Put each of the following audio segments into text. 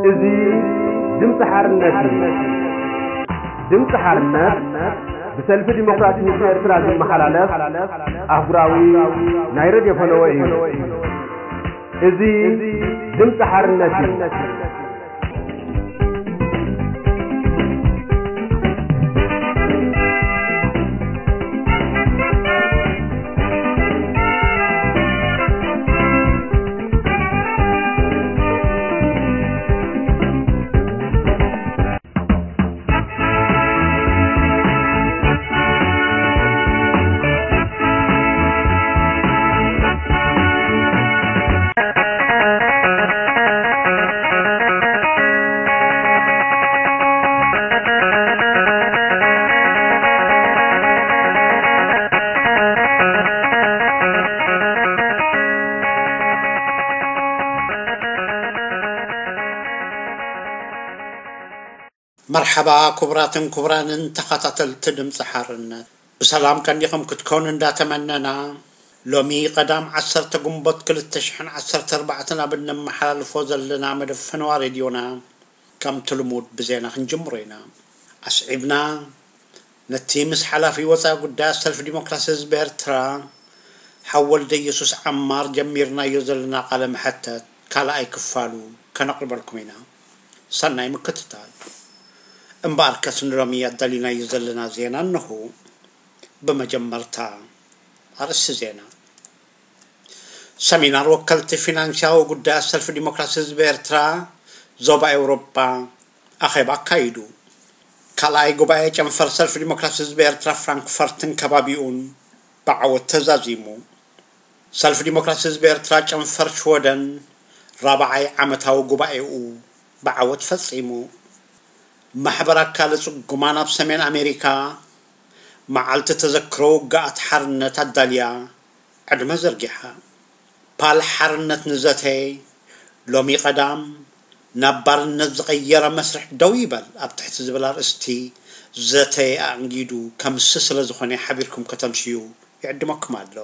እዚ ድምፂ ሓርነት እዩ። ድምፂ ሓርነት ብሰልፊ ዲሞክራሲ ህዝቢ ኤርትራ ዝመሓላለፍ ኣህጉራዊ ናይ ሬድዮ ፈነወ እዩ። እዚ ድምፂ ሓርነት እዩ። መርሓባ ክቡራትን ክቡራንን ተኸታተልቲ ድምፂ ሓርነት፣ ብሰላም ቀኒኹም ክትኮኑ እንዳተመነና፣ ሎሚ ቀዳም ዓሰርተ ግንቦት ክልተ ሽሕን ዓሰርተ ኣርባዕተን ኣብ እነመሓላልፎ ዘለና መደብ ፈነዋ ሬድዮና ከምቲ ልሙድ ብዜና ክንጅምሮ ኢና። ኣስዒብና ነቲ ምስ ሓላፊ ወፃኢ ጉዳያት ሰልፊ ዲሞክራሲ ህዝቢ ኤርትራ ሓው ወልደ ኢየሱስ ዓማር ጀሚርናዮ ዘለና ቃለ መሐተት ካልኣይ ክፋሉ ከነቕርበልኩም ኢና። ሰናይ ምክትታል። እምበኣርከስ ንሎሚ ኣዳሊናዮ ዘለና ዜና እንሆ። ብመጀመርታ ኣርእስቲ ዜና። ሰሚናር ወከልቲ ፊናንስያዊ ጉዳያት ሰልፊ ዲሞክራሲ ህዝቢ ኤርትራ ዞባ ኤውሮጳ ኣኼባ ኣካይዱ። ካልኣይ ጉባኤ ጨንፈር ሰልፊ ዲሞክራሲ ህዝቢ ኤርትራ ፍራንክፈርትን ከባቢኡን ብዓወት ተዛዚሙ። ሰልፊ ዲሞክራሲ ህዝቢ ኤርትራ ጨንፈር ሽወደን ራብዓይ ዓመታዊ ጉባኤኡ ብዓወት ፈጺሙ። ማሕበር ኣካለ ጽጉማን ኣብ ሰሜን ኣሜሪካ መዓልቲ ተዘክሮ ውግኣት ሓርነት ኣዳልያ ዕድመ ዘርጊሓ። ፓል ሓርነት ንዘተ ሎሚ ቀዳም ናብ ባርነት ዝቐየረ መስርሕ ደው ይበል ኣብ ትሕቲ ዝብል ኣርእስቲ ዘተ ኣእንጊዱ ከምሲ ስለ ዝኾነ ሓቢርኩም ከተምስዩ ይዕድመኩም ኣሎ።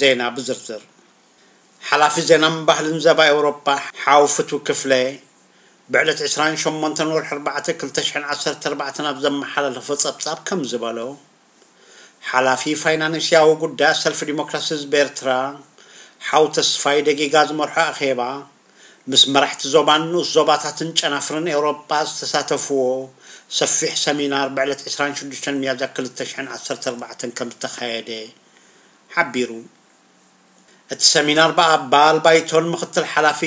ዜና ብዝርዝር። ሓላፊ ዜናን ባህልን ዘባ ኤውሮጳ ሓው ፍትው ክፍለ ብዕለት ዕስራን ሸሞንተን ወርሒ ኣርባዕተ ክልተ ሽሕን ዓሰርተ ኣርባዕተን ኣብ ዘመሓላለፎ ጸብጻብ ከም ዝበሎ፣ ሓላፊ ፋይናንስያዊ ጉዳያት ሰልፊ ዲሞክራሲ ህዝቢ ኤርትራ ሓው ተስፋይ ደጊጋ ዝመርሖ ኣኼባ፣ ምስ መራሕቲ ዞባን ንኡስ ዞባታትን ጨናፍርን ኤውሮጳ ዝተሳተፍዎ ሰፊሕ ሰሚናር ብዕለት ዕስራን ሽዱሽተን ሚያዝያ ክልተ ሽሕን ዓሰርተ ኣርባዕተን ከም ዝተኻየደ ሓቢሩ። እቲ ሰሚናር ብኣባል ባይቶን ምኽትል ሓላፊ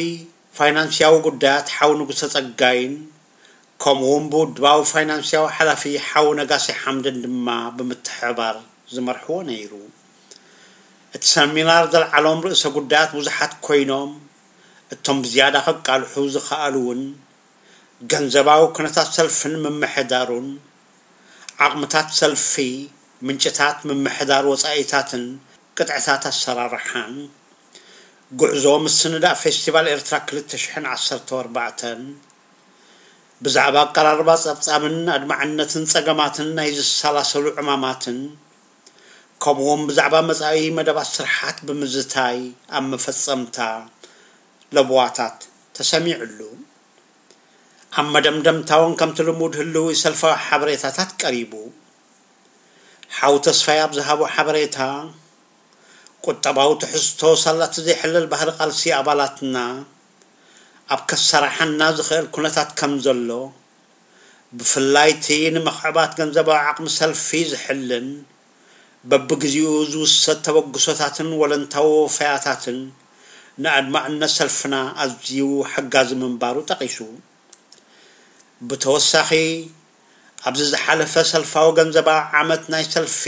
ፋይናንስያዊ ጉዳያት ሓው ንጉሰ ጸጋይን ከምኡውን ብውድባዊ ፋይናንስያዊ ሓላፊ ሓው ነጋሲ ሓምድን ድማ ብምትሕብባር ዝመርሕዎ ነይሩ። እቲ ሰሚናር ዘልዓሎም ርእሰ ጉዳያት ብዙሓት ኮይኖም፣ እቶም ብዝያዳ ከቃልሑ ዝኸኣሉ እውን ገንዘባዊ ኩነታት ሰልፍን ምምሕዳሩን፣ ዓቕምታት ሰልፊ፣ ምንጭታት ምምሕዳር ወጻኢታትን ቅጥዕታት ኣሰራርሓን፣ ጉዕዞ ምስንዳእ ፌስቲቫል ኤርትራ ክልተ ሽሕን ዓሰርተ ኣርባዕተን፣ ብዛዕባ ኣቀራርባ ጸብጻብን ኣድማዕነትን ጸገማትን ናይ ዝሰላሰሉ ዕማማትን፣ ከምኡውን ብዛዕባ መጻኢ መደባት ስርሓት ብምዝታይ ኣብ መፈጸምታ ለበዋታት ተሰሚዑ ኣሎ። ኣብ መደምደምታ እውን ከምቲ ልሙድ ህልዊ ሰልፋዊ ሓበሬታታት ቀሪቡ። ሓው ተስፋይ ኣብ ዝሃቦ ሓበሬታ፣ ቁጠባዊ ትሕዝቶ ሳላ እቲ ዘይሕለል ባህሪ ቃልሲ ኣባላትና ኣብ ከሰራሓና ዝኽእል ኩነታት ከም ዘሎ፣ ብፍላይ እቲ ንምኽዕባት ገንዘባዊ ዓቕሚ ሰልፊ ዝሕልን በብግዜኡ ዝውሰድ ተበግሶታትን ወለንታዊ ወፈያታትን ንኣድማዕነት ሰልፍና ኣዝዩ ሓጋዚ ምንባሩ ጠቒሱ። ብተወሳኺ፣ ኣብዚ ዝሓለፈ ሰልፋዊ ገንዘባዊ ዓመት ናይ ሰልፊ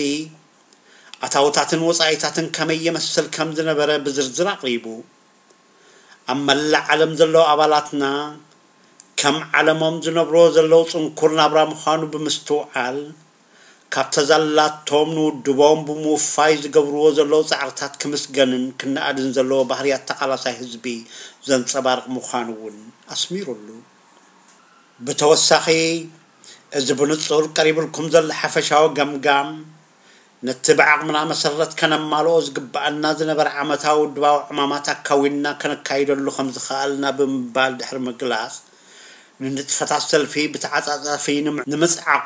ኣታውታትን ወጻኢታትን ከመይ ይመስል ከም ዝነበረ ብዝርዝር ኣቕሪቡ። ኣብ መላእ ዓለም ዘለዉ ኣባላትና ከም ዓለሞም ዝነብርዎ ዘለዉ ጽንኩር ናብራ ምዃኑ ብምስትውዓል፣ ካብ ተዛላቶም ንውድቦም ብምውፋይ ዝገብርዎ ዘለዉ ጻዕርታት ክምስገንን ክነኣድን ዘለዎ ባህርያት ተቓላሳይ ህዝቢ ዘንጸባርቕ ምዃኑ እውን ኣስሚሩሉ። ብተወሳኺ፣ እዚ ብንጹር ቀሪቡልኩም ዘሎ ሓፈሻዊ ገምጋም፣ ነቲ ብዓቕምና መሰረት ከነማልኦ ዝግብኣና ዝነበረ ዓመታዊ ውድባዊ ዕማማት ኣካዊንና ከነካይደሉ ከም ዝኸኣልና ብምባል ድሕሪ ምግላጽ፣ ንንጥፈታት ሰልፊ ብተዓጻጻፊ ንም-፣ ንምጽዓቑ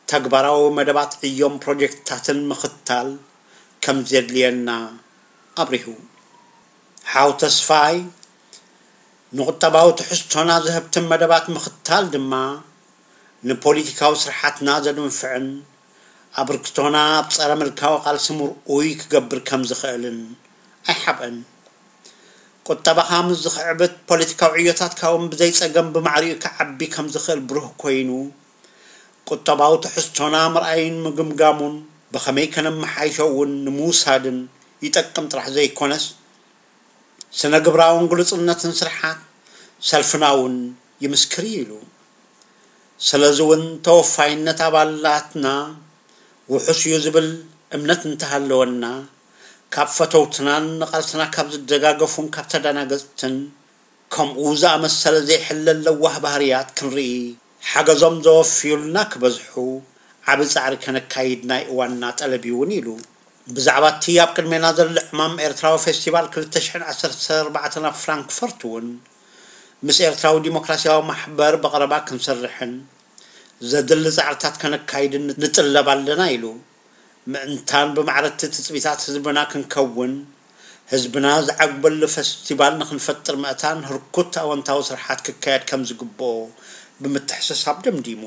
ተግባራዊ መደባት ዕዮም ፕሮጀክትታትን ምኽታል ከም ዘድልየና ኣብሪሁ። ሓው ተስፋይ፣ ንቁጠባዊ ትሕዝቶና ዘህብትም መደባት ምኽታል ድማ፣ ንፖሊቲካዊ ስርሓትና ዘድንፍዕን ኣበርክቶና ኣብ ጸረ ምልካዊ ቃልሲ ምርኡይ ክገብር ከም ዝኽእልን ኣይሓብአን። ቁጠባኻ ምስ ዝኽዕብት፣ ፖለቲካዊ ዕዮታትካ እውን ብዘይ ጸገም ብማዕሪኡ ክዓቢ ከም ዝኽእል ብሩህ ኮይኑ፣ ቁጠባዊ ትሕዝቶና ምርኣይን ምግምጋሙን ብኸመይ ከነመሓይሾ እውን ንምውሳድን ይጠቅም ጥራሕ ዘይኮነስ፣ ስነ ግብራውን ግሉጽነትን ስርሓት ሰልፍና እውን ይምስክር እዩ ኢሉ። ስለዚ እውን ተወፋይነት ኣባላትና ውሑስ እዩ ዝብል እምነት እንተሃለወና፣ ካብ ፈተውትናን ንቓልስና ካብ ዝደጋገፉን ካብ ተደናገጽትን ከምኡ ዝኣመሰለ ዘይሕለል ለዋህ ባህርያት ክንርኢ፣ ሓገዞም ዘወፍዩልና ክበዝሑ ዓቢ ጻዕሪ ከነካይድ ናይ እዋንና ጠለብ እዩ እውን ኢሉ። ብዛዕባ እቲ ኣብ ቅድሜና ዘሎ ዕማም ኤርትራዊ ፌስቲቫል ክልተ ሽሕን ዓሰርተ ኣርባዕተን ኣብ ፍራንክፈርት እውን ምስ ኤርትራዊ ዲሞክራስያዊ ማሕበር ብቐረባ ክንሰርሕን ዘድሊ ጻዕርታት ከነካይድን ንጥለብ ኣለና ኢሉ። ምእንታን ብማዕረ እቲ ትጽቢታት ህዝብና ክንከውን፣ ህዝብና ዝዓግበሉ ፈስቲቫል ንኽንፈጥር መእታን ህርኩት ኣወንታዊ ስርሓት ክካየድ ከም ዝግብኦ ብምትሕስሳብ ደምዲሙ።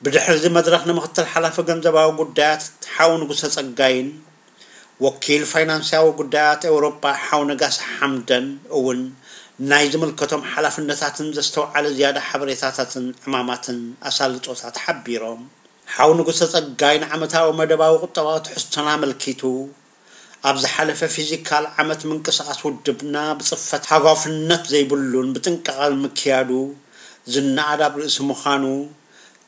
ብድሕሪ እዚ መድረኽ ንምኽትል ሓላፊ ገንዘባዊ ጉዳያት ሓው ንጉሰ ጸጋይን ወኪል ፋይናንሳዊ ጉዳያት ኤውሮጳ ሓው ነጋሲ ሓምደን እውን ናይ ዝምልከቶም ሓላፍነታትን ዘስተውዓለ ዝያዳ ሓበሬታታትን ዕማማትን ኣሳልጦታት ሓቢሮም። ሓው ንጉሰ ጸጋይ ንዓመታዊ መደባዊ ቁጠባዊ ትሕዝቶና ኣመልኪቱ፣ ኣብ ዝሓለፈ ፊዚካል ዓመት ምንቅስቓስ ውድብና ብጽፈት ሃጓፍነት ዘይብሉን ብጥንቃቐ ምክያዱ ዝነኣድ ኣብ ርእሲ ምዃኑ፣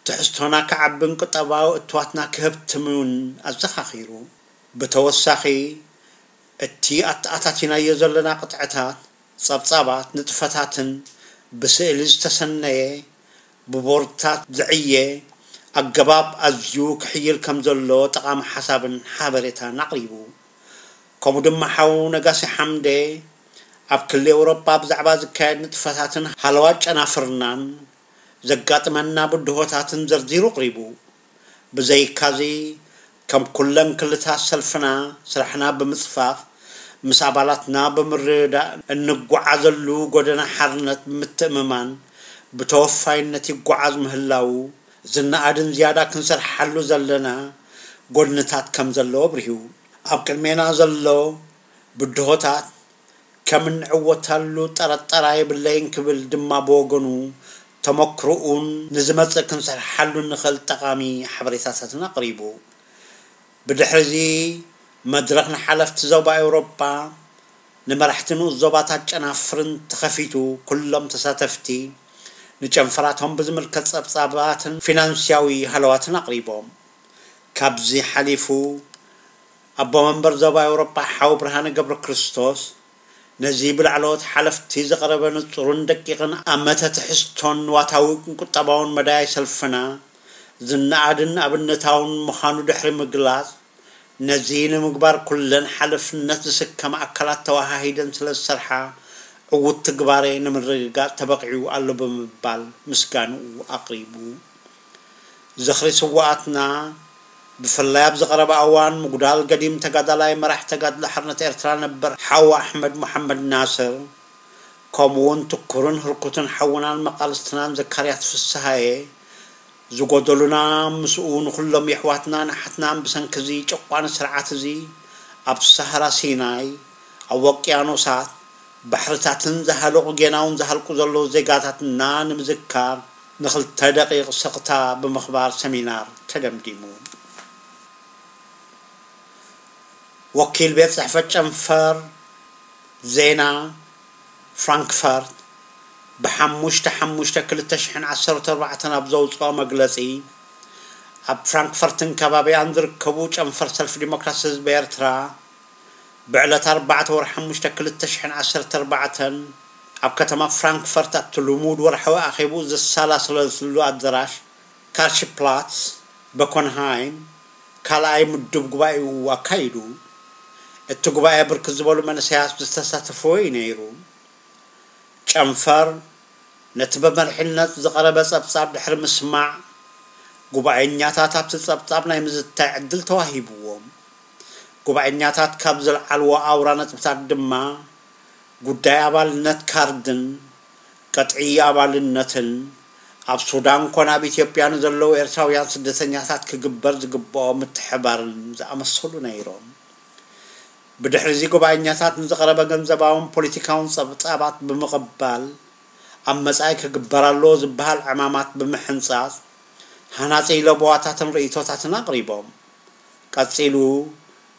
ትሕዝቶና ክዓብን ቁጠባዊ እትዋትና ክህብትምን ኣዘኻኺሩ። ብተወሳኺ፣ እቲ ኣተኣታቲናዮ ዘለና ቅጥዕታት፣ ጸብጻባት፣ ንጥፈታትን ብስእሊ ዝተሰነየ፣ ብቦርድታት ዝዕየ ኣገባብ ኣዝዩ ክሕይል ከም ዘሎ ጠቓሚ ሓሳብን ሓበሬታን ኣቕሪቡ። ከምኡ ድማ ሓው ነጋሲ ሓምደ ኣብ ክሊ ኤውሮጳ ብዛዕባ ዝካየድ ንጥፈታትን ሃለዋት ጨናፍርናን ዘጋጥመና ብድሆታትን ዘርዚሩ ኣቕሪቡ። ብዘይካዚ፣ ከም ኩለን ክልታት ሰልፍና፣ ስራሕና ብምጽፋፍ፣ ምስ ኣባላትና ብምርድዳእ እንጓዓዘሉ ጎደና ሓርነት ብምትእምማን ብተወፋይነት ይጓዓዝ ምህላዉ ዝነኣድን ዝያዳ ክንሰርሓሉ ዘለና ጎድንታት ከም ዘሎ ኣብሪሁ። ኣብ ቅድሜና ዘሎ ብድሆታት ከም እንዕወተሉ ጠረጠራ የብለይን ክብል ድማ ብወገኑ ተመክሮኡን ንዝመጽእ ክንሰርሓሉ እንኽእል ጠቓሚ ሓበሬታታትን ኣቕሪቡ። ብድሕሪዚ መድረኽ ንሓለፍቲ ዞባ ኤውሮጳ፣ ንመራሕቲ ንኡስ ዞባታት ጨናፍርን ተኸፊቱ፣ ኩሎም ተሳተፍቲ ንጨንፈራቶም ብዝምልከት ጸብጻባትን ፊናንስያዊ ሃለዋትን ኣቕሪቦም። ካብዚ ሓሊፉ፣ ኣቦ መንበር ዞባ ኤውሮጳ ሓው ብርሃነ ገብረ ክርስቶስ፣ ነዚ ብላዕለዎት ሓለፍቲ ዝቐረበ ንጹርን ደቂቕን ኣመተ ትሕዝቶን ንዋታዊ ቁጠባውን መዳይ ሰልፍና ዝነኣድን ኣብነታውን ምዃኑ ድሕሪ ምግላጽ፣ ነዚ ንምግባር ኩለን ሓለፍነት ዝስከማ ኣካላት ተወሃሂደን ስለ ዝሰርሓ፣ ዕዉት ትግባረ ንምርግጋጽ ተበቒዑ ኣሎ ብምባል ምስጋንኡ ኣቕሪቡ። ዝኽሪ ስውኣትና፣ ብፍላይ ኣብዚ ቀረባ እዋን ምጉዳል ገዲም ተጋዳላይ መራሕ ተጋድሎ ሓርነት ኤርትራ ነበር ሓው ኣሕመድ መሓመድ ናስር፣ ከምኡ እውን ትኩርን ህርኩትን ሓውናን መቓልስትናን ዘካርያስ ፍስሃየ፣ ዝጎደሉና ምስኡ ንኹሎም የሕዋትናን ኣሓትናን ብሰንኪ እዚ ጨቋኒ ስርዓት እዚ ኣብ ሰሃራ ሲናይ፣ ኣብ ወቅያኖሳት፣ ባሕርታትን ዝሃለቑ ጌናውን ዝሃልቁ ዘለዉ ዜጋታትና ንምዝካር ንኽልተ ደቂቕ ስቕታ ብምኽባር ሰሚናር ተደምዲሙ። ወኪል ቤት ጽሕፈት ጨንፈር ዜና ፍራንክፈርት ብሓሙሽተ ሓሙሽተ ክልተ ሽሕን ዓሰርተ ኣርባዕተን ኣብ ዘውፅኦ መግለፂ፣ ኣብ ፍራንክፈርትን ከባቢኣን ዝርከቡ ጨንፈር ሰልፊ ዲሞክራሲ ህዝቢ ኤርትራ ብዕለት ኣርባዕተ ወርሒ ሓሙሽተ ክልተ ሽሕን ዓሰርተ ኣርባዕተን ኣብ ከተማ ፍራንክፈርት ኣብቲ ልሙድ ወርሓዊ ኣኼብኡ ዘሰላስለሉ ኣዳራሽ ካርሽፕላትስ በኮንሃይም ካልኣይ ምዱብ ጉባኤኡ ኣካይዱ። እቲ ጉባኤ ብርክት ዝበሉ መንእሰያት ዝተሳተፍዎ እዩ ነይሩ። ጨንፈር ነቲ ብመሪሕነት ዝቐረበ ጸብጻብ ድሕሪ ምስማዕ፣ ጉባኤኛታት ኣብቲ ጸብጻብ ናይ ምዝታይ ዕድል ተዋሂብዎም። ጉባኤኛታት ካብ ዘልዓልዎ ኣውራ ነጥብታት ድማ፣ ጉዳይ ኣባልነት ካርድን ቀጥዒ ኣባልነትን፣ ኣብ ሱዳን ኮነ ኣብ ኢትዮጵያ ንዘለዉ ኤርትራውያን ስደተኛታት ክግበር ዝግብኦ ምትሕባርን ዝኣመሰሉ ነይሮም። ብድሕሪ እዚ ጉባኤኛታት ንዝቐረበ ገንዘባውን ፖለቲካውን ጸብጻባት ብምቕባል፣ ኣብ መጻኢ ክግበር ኣለዎ ዝበሃል ዕማማት ብምሕንጻጽ፣ ሃናጺ ለበዋታትን ርእይቶታትን ኣቕሪቦም። ቀጺሉ፣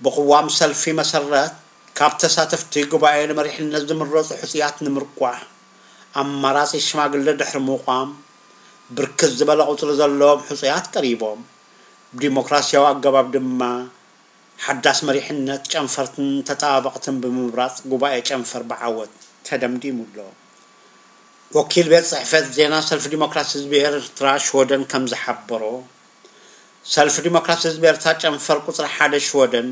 ብቕዋም ሰልፊ መሰረት፣ ካብ ተሳተፍቲ ጉባኤ ንመሪሕነት ዝምረጹ ሕጹያት ንምርቋሕ፣ ኣማራጺ ሽማግለ ድሕሪ ምቋም፣ ብርክት ዝበለ ቁጽሪ ዘለዎም ሕጹያት ቀሪቦም። ብዲሞክራሲያዊ ኣገባብ ድማ፣ ሓዳስ መሪሕነት ጨንፈርትን ተጣባበቕትን ብምምራጽ፣ ጉባኤ ጨንፈር ብዓወት ተደምዲሙ ኣሎ። ወኪል ቤት ጽሕፈት ዜና ሰልፊ ዲሞክራሲ ህዝቢ ኤርትራ ሽወደን ከም ዝሓበሮ፣ ሰልፊ ዲሞክራሲ ህዝቢ ኤርትራ ጨንፈር ቁጽሪ ሓደ ሽወደን፣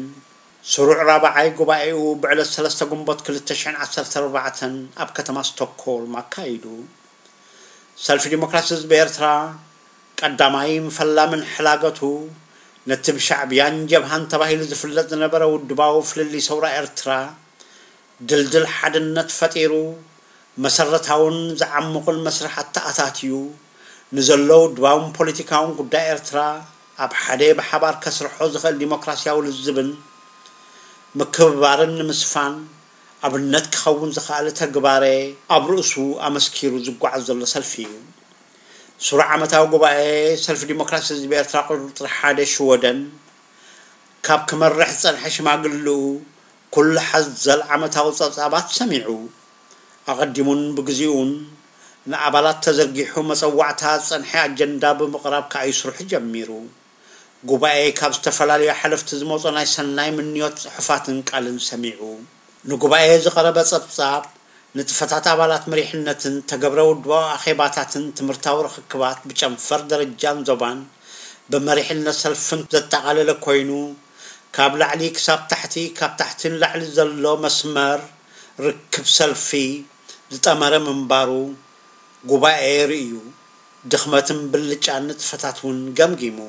ስሩዕ ራብዓይ ጉባኤኡ ብዕለት ሰለስተ ግንቦት ክልተ ሽሕን ዓሰርተ ኣርባዕተን ኣብ ከተማ ስቶክሆልም ኣካይዱ። ሰልፊ ዲሞክራሲ ህዝቢ ኤርትራ፣ ቀዳማይን ፈላምን ሕላገቱ፣ ነቲ ብሻዕብያን ጀብሃን ተባሂሉ ዝፍለጥ ዝነበረ ውድባዊ ፍልልይ ሰውራ ኤርትራ፣ ድልድል ሓድነት ፈጢሩ፣ መሰረታውን ዝዓሙቕን መስርሕ ኣተኣታትዩ፣ ንዘሎ ውድባውን ፖለቲካውን ጉዳይ ኤርትራ፣ ኣብ ሓደ ብሓባር ከስርሖ ዝኽእል ዲሞክራሲያዊ ልዝብን ምክብባርን ንምስፋን ኣብነት ክኸውን ዝኸኣለ ተግባረ ኣብ ርእሱ ኣመስኪሩ ዝጓዓዝ ዘሎ ሰልፊ እዩ። ስሩዕ ዓመታዊ ጉባኤ ሰልፊ ዲሞክራሲ ህዝቢ ኤርትራ ቁጽሪ ሓደ ሽወደን፣ ካብ ክመርሕ ዝጸንሐ ሽማግልኡ፣ ኩሉ ሓዘል ዓመታዊ ጸብጻባት ሰሚዑ፣ ኣቐዲሙን ብግዜኡን ንኣባላት ተዘርጊሑ መጸዋዕታ ዝጸንሐ ኣጀንዳ ብምቕራብ ከኣ እዩ ስርሑ ጀሚሩ። ጉባኤ ካብ ዝተፈላለዩ ሓለፍቲ ዝመጹ ናይ ሰናይ ምንዮት ጽሑፋትን ቃልን ሰሚዑ። ንጉባኤ ዝቐረበ ጸብጻብ፣ ንጥፈታት ኣባላት መሪሕነትን ተገብረ ውድባዊ ኣኼባታትን ትምህርታዊ ርኽክባት ብጨንፈር ደረጃን ዞባን ብመሪሕነት ሰልፍን ዘጠቓለለ ኮይኑ፣ ካብ ላዕሊ ክሳብ ታሕቲ፣ ካብ ታሕቲ ንላዕሊ ዘሎ መስመር ርክብ ሰልፊ ዝጠመረ ምንባሩ ጉባኤ ርእዩ፣ ድኽመትን ብልጫን ንጥፈታት እውን ገምጊሙ።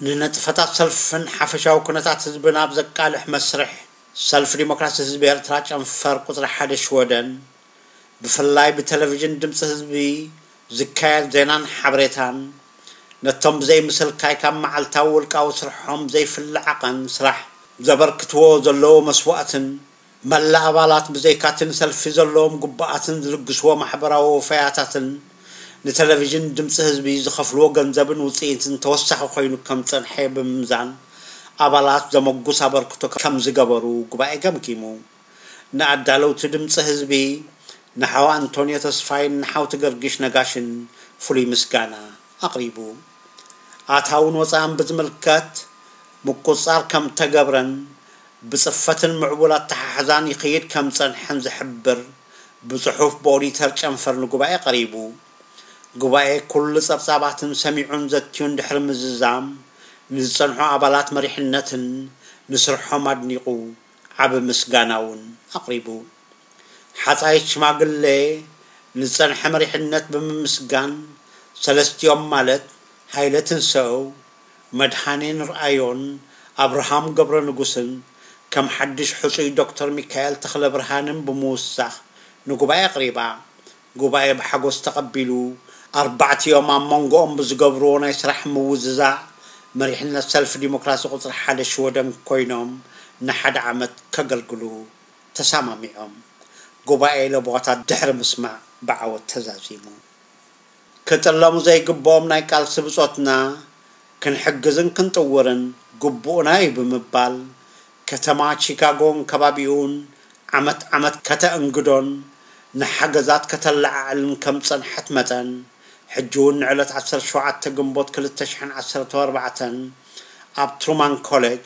ንንጥፈታት ሰልፍን ሓፈሻዊ ኩነታት ህዝብን ኣብ ዘቃልሕ መስርሕ፣ ሰልፊ ዲሞክራሲ ህዝቢ ኤርትራ ጨንፈር ቁጽሪ ሓደ ሽወደን፣ ብፍላይ ብቴሌቪዥን ድምጺ ህዝቢ ዝካየድ ዜናን ሓበሬታን፣ ነቶም ብዘይ ምስልካይ ካብ መዓልታዊ ውልቃዊ ስርሖም ዘይፍለ ዓቐን ስራሕ ዘበርክትዎ ዘለዉ መስዋእትን፣ መላእ ኣባላት ብዘይካቲ ንሰልፊ ዘለዎም ግቡኣትን ዝልግስዎ ማሕበራዊ ወፈያታትን፣ ንቴሌቪዥን ድምጺ ህዝቢ ዝኸፍልዎ ገንዘብን ውጽኢትን ተወሳኺ ኮይኑ ከም ዝጸንሐ ብምምዛን፣ ኣባላት ዘመጉስ ኣበርክቶ ከም ዝገበሩ ጉባኤ ገምጊሙ። ንኣዳለውቲ ድምጺ ህዝቢ፣ ንሓው ኣንቶንዮ ተስፋይን ንሓውቲ ገርግሽ ነጋሽን ፍሉይ ምስጋና ኣቕሪቡ። ኣታውን ወጻእን ብዝምልከት ምቁጽጻር ከም ተገብረን፣ ብጽፈትን ምዕቡል ኣተሓሕዛን ይኸይድ ከም ዝጸንሐን ዝሕብር ብጽሑፍ ብኦዲተር ጨንፈር ንጉባኤ ቀሪቡ። ጉባኤ ኩሉ ጸብጻባትን ሰሚዑን ዘትዩን ድሕሪ ምዝዛም፣ ንዝጸንሑ ኣባላት መሪሕነትን ንስርሖም ኣድኒቑ፣ ዓቢ ምስጋና እውን ኣቕሪቡ። ሓጻይት ሽማግለ ንዝጸንሐ መሪሕነት ብምምስጋን፣ ሰለስቲኦም ማለት ሃይለ ትንሰው፣ መድሃኔ ንርኣዮን ኣብርሃም ገብረ ንጉስን ከም ሓድሽ ሕጹይ ዶክተር ሚካኤል ተኽለ ብርሃንን ብምውሳኽ ንጉባኤ ኣቕሪባ። ጉባኤ ብሓጎስ ተቐቢሉ፣ ኣርባዕቲኦም ኣብ መንጎኦም ብዝገብርዎ ናይ ስራሕ ምውዝዛዕ መሪሕነት ሰልፊ ዲሞክራሲ ቁጽሪ ሓደ ሽወደን ኮይኖም ንሓደ ዓመት ከገልግሉ ተሰማሚዖም። ጉባኤ ለበዋታት ድሕሪ ምስማዕ ብዓወት ተዛዚሙ። ክጥለሙ ዘይግብኦም ናይ ቃልሲ ብጾትና ክንሕግዝን ክንጥውርን ግቡእና እዩ ብምባል፣ ከተማ ቺካጎን ከባቢኡን ዓመት ዓመት ከተእንግዶን ንሓገዛት ከተለዓዕልን ከም ጸንሐት መጠን፣ ሕጂ እውን ንዕለት ዓሰርተ ሸውዓተ ግንቦት ክልተ ሽሕን ዓሰርተ ኣርባዕተን ኣብ ትሩማን ኮሌጅ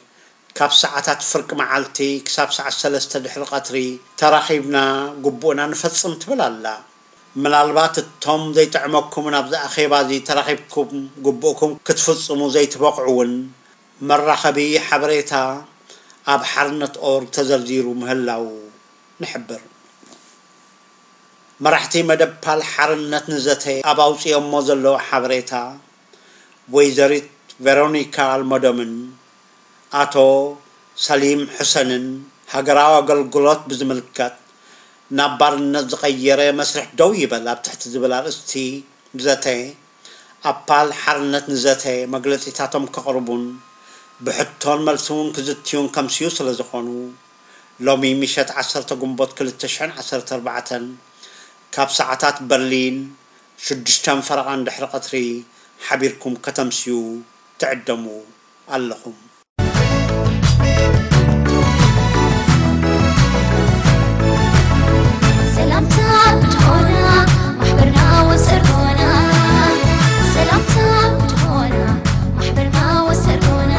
ካብ ሰዓታት ፍርቂ መዓልቲ ክሳብ ሰዓት ሰለስተ ድሕሪ ቀትሪ ተራኺብና ግቡእና ንፈጽም ትብል ኣላ። ምናልባት እቶም ዘይጥዕመኩምን ኣብዚ ኣኼባ እዚ ተራኺብኩም ግቡእኩም ክትፍጽሙ ዘይትበቕዑ እውን መራኸቢ ሓበሬታ ኣብ ሓርነት ኦርግ ተዘርዚሩ ምህላዉ ንሕብር። መራሕቲ መደብ ፓል ሓርነት ንዘተ ኣብ ኣውፅኦሞ ዘለዉ ሓበሬታ፣ ወይዘሪት ቬሮኒካ ኣልመዶምን ኣቶ ሰሊም ሕሰንን ሃገራዊ ኣገልግሎት ብዝምልከት ናብ ባርነት ዝቐየረ መስርሕ ደው ይበል ኣብ ትሕቲ ዝብል ኣርእስቲ ዘተ ኣብ ፓል ሓርነት ንዘተ መግለጺታቶም ከቕርቡን ብሕቶን መልሲ እውን ክዝትዩን ከምስዩ ስለ ዝኾኑ፣ ሎሚ ምሸት ዓሰርተ ግንቦት ክልተ ሽሕን ዓሰርተ ኣርባዕተን ካብ ሰዓታት በርሊን ሽዱሽተን ፈረቓ እንድሕሪ ቀትሪ ሓቢርኩም ከተምስዩ ትዕደሙ ኣለኹም። ሰላምታ ብትኾና ማሕበርና ወሰርኮና፣ ሰላምታ ብትኾና ማሕበርና ወሰርኮና።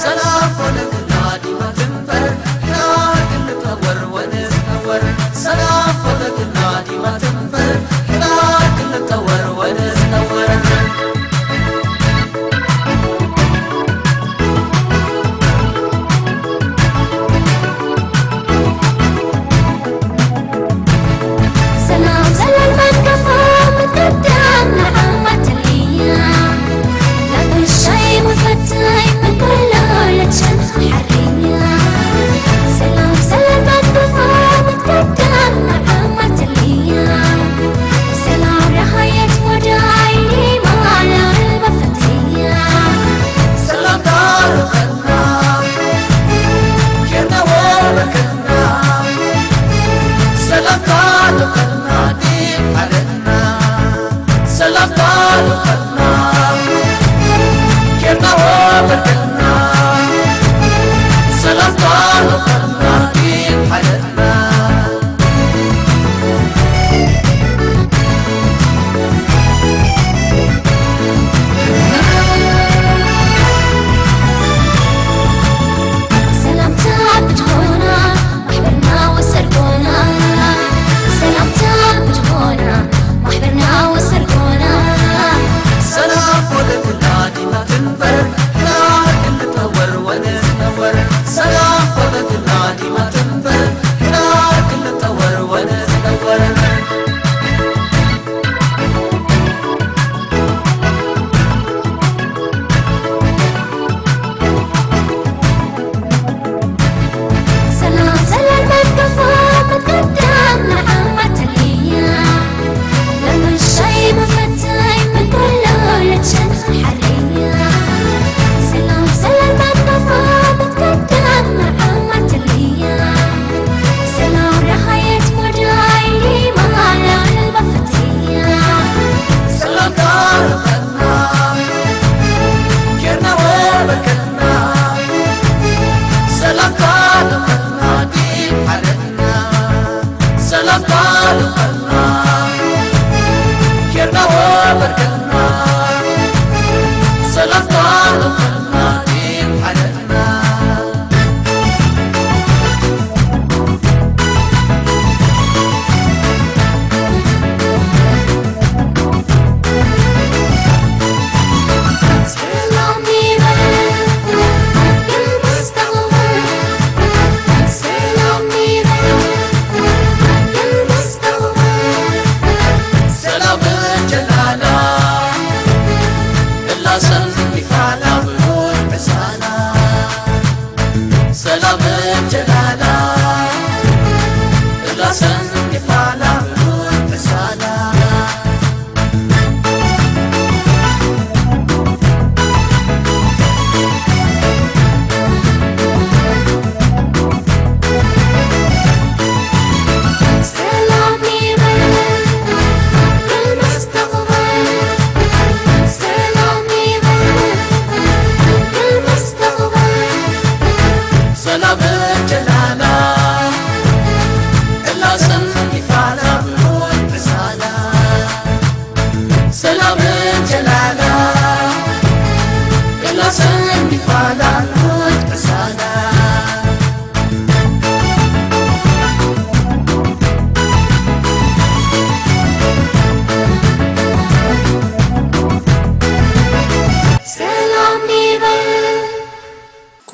ሰላም ሆነትና ዲማ ትንበር፣ ሕና ክንጠወር ወንጠወር። ሰላም ሆነትና ዲማ ትንበር፣ ሕና ክንጠወር ወንጠወር።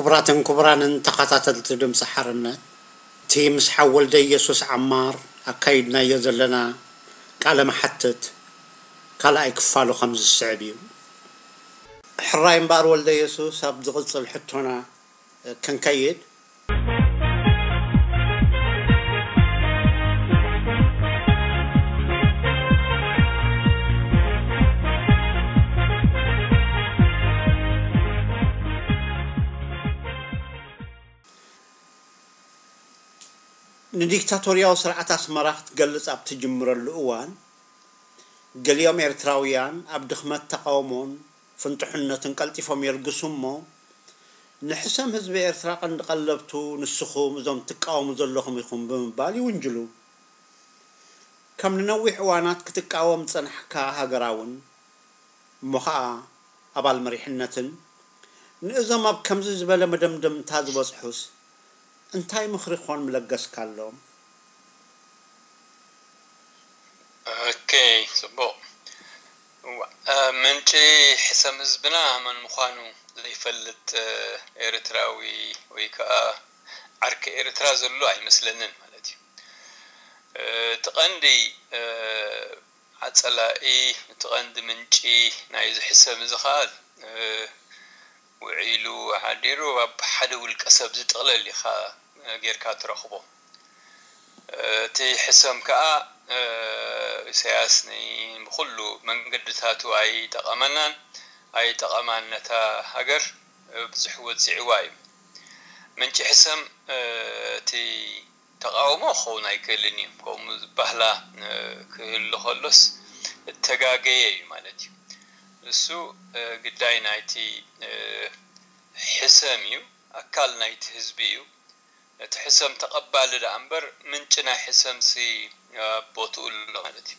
ክቡራትን ክቡራንን ተኸታተልቲ ድምፂ ሓርነት፣ እቲ ምስ ሓው ወልደ ኢየሱስ ዓማር ኣካይድናዮ ዘለና ቃለ መሓትት ካልኣይ ክፋሉ ከም ዝስዕብ እዩ። ሕራይ እምበኣር ወልደ ኢየሱስ፣ ኣብ ዝቕጽል ሕቶና ክንከይድ፣ ንዲክታቶርያዊ ስርዓት ኣስመራ ክትገልጽ ኣብ ትጅምረሉ እዋን፣ ገሊኦም ኤርትራውያን ኣብ ድኽመት ተቓውሞን ፍንጡሕነትን ቀልጢፎም የልግሱ እሞ፣ ንሕሰም ህዝቢ ኤርትራ ቀንዲ ቀለብቱ ንስኹም እዞም ትቃወሙ ዘለኹም ኢኹም ብምባል ይውንጅሉ። ከም ንነዊሕ እዋናት ክትቃወም ዝጸናሕካ ሃገራውን እሞ ኸኣ ኣባል መሪሕነትን፣ ንእዞም ኣብ ከምዚ ዝበለ መደምደምታ ዝበጽሑስ እንታይ ምኽሪ ኮን ምለገስካሎም? ኦኬ፣ ጽቡቕ። እዋ፣ እ፣ ምንጪ ሕሰም ህዝብና መን ምዃኑ ዘይፈልጥ፣ እ፣ ኤርትራዊ ወይ ከኣ ዓርኪ ኤርትራ ዘሎ ኣይመስለንን ማለት እዩ። እ፣ እቲ ቀንዲ፣ እ፣ ኣጸላኢ፣ እቲ ቀንዲ ምንጪ ናይዚ ሕሰም እዚ ከኣ፣ እ፣ ውዒሉ ሓዲሩ ኣብ ሓደ ውልቀ ሰብ ዝጥቕለል ኢኻ ጌርካ ትረኽቦ። እቲ ሕሰም ከኣ፣ እ፣ ኢሳያስ ን-፣ ብኹሉ መንገድታቱ ኣይጠቐመናን ኣይጠቐማን ነታ ሃገር፣ እ፣ ብዙሕ ወጺዕዋ እዩ። ምንጪ ሕሰም፣ እ፣ እቲ ተቓውሞ ክኸውን ኣይክእልን እዩ። ከምኡ ዝበሃላ፣ እ፣ ክህሉ ከሎስ እተጋገየ እዩ ማለት እዩ። እሱ፣ እ፣ ግዳይ ናይቲ፣ እ፣ ሕሰም እዩ፣ ኣካል ናይቲ ህዝቢ እዩ። ነቲ ሕሰም ተቐባሊ ደኣ እምበር ምንጪ ናይ ሕሰምሲ፣ እ፣ ኣብ ቦትኡ ኣሎ ማለት እዩ።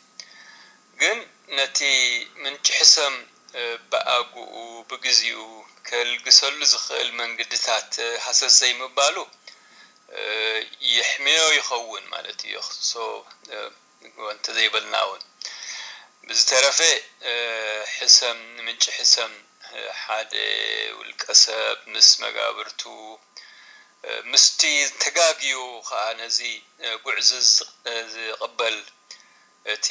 ግን ነቲ ምንጪ ሕሰም፣ እ፣ ብኣግኡ ብግዚኡ ከልግሰሉ ዝኽእል መንገድታት፣ እ፣ ሃሰስ ዘይምባሉ፣ እ፣ የሕምዮ ይኸውን ማለት እዩ። የኽስሶ፣ እ፣ እንተዘይበልና እውን። ብዝተረፈ፣ እ፣ ሕሰም፣ ንምንጪ ሕሰም፣ እ፣ ሓደ ውልቀ ሰብ ምስ መጋብርቱ፣ እ፣ ምስቲ ተጋግዩ ኸኣ ነዚ፣ እ፣ ጉዕዞ ዝ-፣ እ፣ ዝቕበል እቲ፣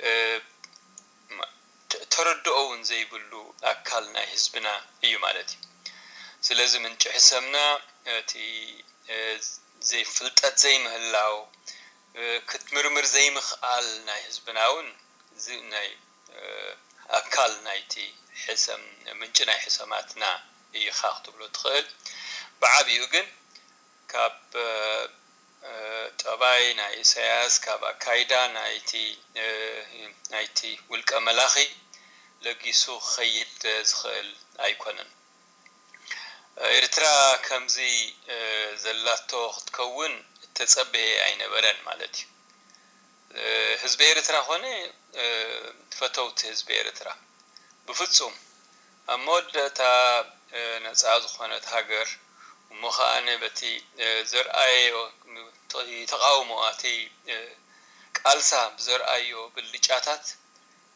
እ፣ ማ-፣ ተ-፣ ተረድኦ እውን ዘይብሉ ኣካል ናይ ህዝብና እዩ ማለት እዩ። ስለዚ ምንጪ ሕሰምና እቲ፣ እ፣ ዘይፍልጠት ዘይምህላው፣ እ፣ ክትምርምር ዘይምኽኣል ናይ ህዝብና እውን እዚ ናይ፣ እ፣ ኣካል ናይቲ ሕሰም፣ ምንጪ ናይ ሕሰማትና ኢኻ ክትብሎ ትኽእል። ብዓቢኡ ግን ካብ፣ እ፣ እ፣ ጠባይ ናይ ኢሳያስ፣ ካብ ኣካይዳ ናይቲ፣ እ፣ ናይቲ ውልቀ መላኺ ለጊሱ ክኸይድ ዝኽእል ኣይኮነን። ኤርትራ ከምዚ፣ እ፣ ዘላቶ ክትከውን እተጸበየ ኣይነበረን ማለት እዩ። እ፣ ህዝቢ ኤርትራ ኾነ፣ እ፣ ፈተውቲ ህዝቢ ኤርትራ ብፍጹም ኣብ መወዳእታ፣ እ፣ ነጻ ዝኾነት ሃገር እሞ ኸኣ በቲ፣ እ፣ ዘርኣየዮ ተቓውሞ፣ እቲ፣ እ፣ ቃልሳ ብዘርኣዮ ብልጫታት፣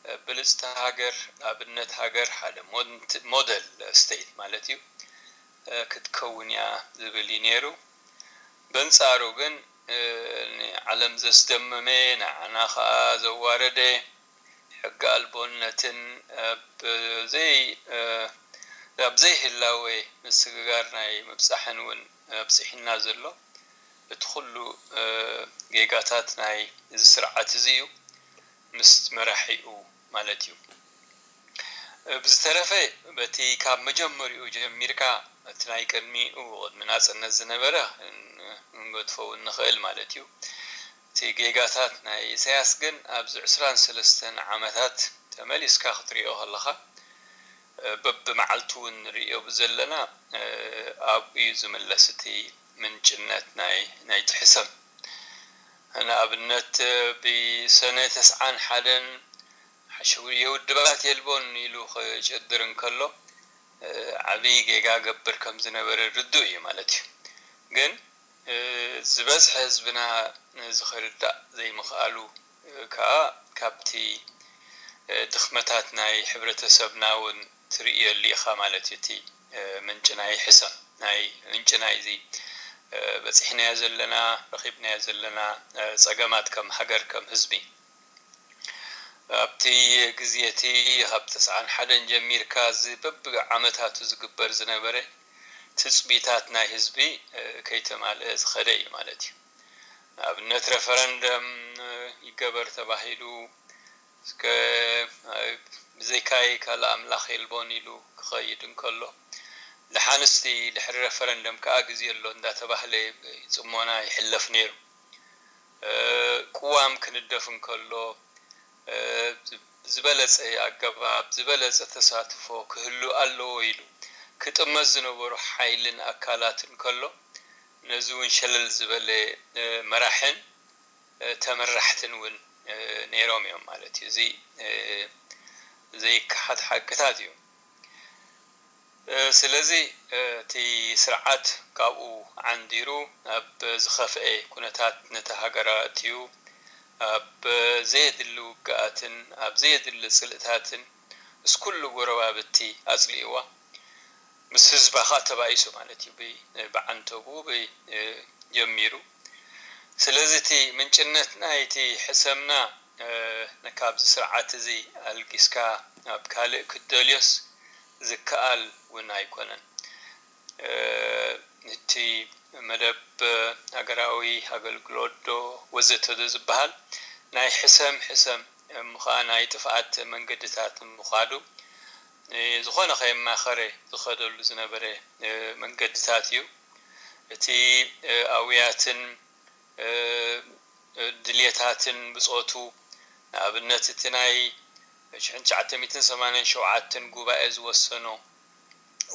እ፣ ብልጽቲ ሃገር፣ ኣብነት ሃገር፣ ሓደ ሞንት-፣ ሞደል ስቴት ማለት እዩ፣ እ፣ ክትከውን እያ ዝብል እዩ ነይሩ። በንጻሩ ግን፣ እ፣ ንዓለም ዘስደመመ፣ ንዓና ኸኣ ዘዋረደ፣ ሕጊ ኣልቦነትን ኣብ ዘይ-፣ እ፣ ኣብ ዘይህላወ ምስግጋር ናይ ምብጻሕን እውን ኣብጺሕና ዘሎ፣ እቲ ኩሉ፣ እ፣ ጌጋታት ናይ እዚ ስርዓት እዚ እዩ፣ ምስ መራሒኡ ማለት እዩ። እ፣ ብዝተረፈ በቲ ካብ መጀመሪኡ ጀሚርካ እቲ ናይ ቅድሚኡ፣ ቅድሚ ናጽነት ዝነበረ ን-፣ ክንገድፎ እውን ንኽእል ማለት እዩ። እቲ ጌጋታት ናይ ኢሳያስ ግን ኣብዚ ዕስራን ሰለስተን ዓመታት ተመሊስካ ክትሪኦ ከለኻ፣ እ፣ በብመዓልቱ እውን ንርእዮ ብዘለና፣ እ፣ ኣብኡ እዩ ዝምለስ እቲ ምንጭነት ናይ፣ ናይቲ ሕሰም። ንኣብነት፣ እ፣ ብሰነ ተስዓን ሓደን ሓሸውየ ውድባት የልቦን ኢሉ ክጭድር እንከሎ፣ እ፣ ዓብዪ ጌጋ ገብር ከም ዝነበረ ርዱእ እዩ ማለት እዩ። ግን፣ እ፣ ዝበዝሐ ህዝብና ነዚ ክርዳእ ዘይምኽኣሉ፣ እ፣ ከኣ ካብቲ፣ እ፣ ድኽመታት ናይ ሕብረተሰብና እውን ትርእየሉ ኢኻ ማለት እዩ፣ እቲ፣ እ፣ ምንጪ ናይ ሕሰም። ናይ ምንጭ ናይዚ በፂሕናዮ ዘለና፣ ረኺብናዮ ዘለና ፀገማት ከም ሃገር፣ ከም ህዝቢ። ኣብቲ ግዜ እቲ ካብ ተስዓን ሓደን ጀሚርካ እዚ በብዓመታቱ ዝግበር ዝነበረ ትፅቢታት ናይ ህዝቢ ከይተማልአ ዝኸደ እዩ ማለት እዩ። ንኣብነት፣ ረፈረንደም ይገበር ተባሂሉ፣ እስከ ብዘይካይ ካልእ ኣምላኽ የልቦን ኢሉ ክኸይድ እንከሎ፣ ደሓንስቲ ድሕሪ ረፈረንደም ከኣ ግዜ ኣሎ እንዳተባህለ ጽሞና ይሕለፍ ነይሩ። ቅዋም ክንደፍ እንከሎ፣ ዝበለጸ ኣገባብ፣ ዝበለጸ ተሳትፎ ክህሉ ኣለዎ ኢሉ ክጥመት ዝነበሩ ሓይልን ኣካላት እንከሎ፣ ነዚ እውን ሸለል ዝበለ መራሕን ተመራሕትን እውን ነይሮም እዮም ማለት እዩ። እዚ ዘይከሓድ ሓቅታት እዩ። ስለዚ እቲ ስርዓት ካብኡ ዓንዲሩ ኣብ ዝኸፍአ ኩነታት ነቲ ሃገር ኣእትዩ፣ ኣብ ዘየድሊ ውግኣትን ኣብ ዘየድሊ ጽልእታትን ምስ ኩሉ ጎረባብቲ ኣጽሊእዋ። ምስ ህዝባ ኸኣ ተባኢሱ ማለት እዩ። ብዓንተቡ ጀሚሩ። ስለዚ እቲ ምንጭነት ናይቲ ሕሰምና ካብዚ ስርዓት እዚ ኣልጊስካ ናብ ካልእ ክትደልዮስ ዝከኣል እውን ኣይኮነን። እቲ መደብ ሃገራዊ ኣገልግሎት ዶ ወዘተ ዶ ዝበሃል ናይ ሕሰም ሕሰም እሞ ኸኣ ናይ ጥፍኣት መንገድታት ምዃዱ ዝኾነ ከየማኸረ ዝኸደሉ ዝነበረ መንገድታት እዩ። እቲ ኣውያትን ድልየታትን ብጾቱ፣ ንኣብነት እቲ ናይ ሽሕን ትሽዓተ ሚእትን ሰማንያን ሸውዓተን ጉባኤ ዝወሰኖ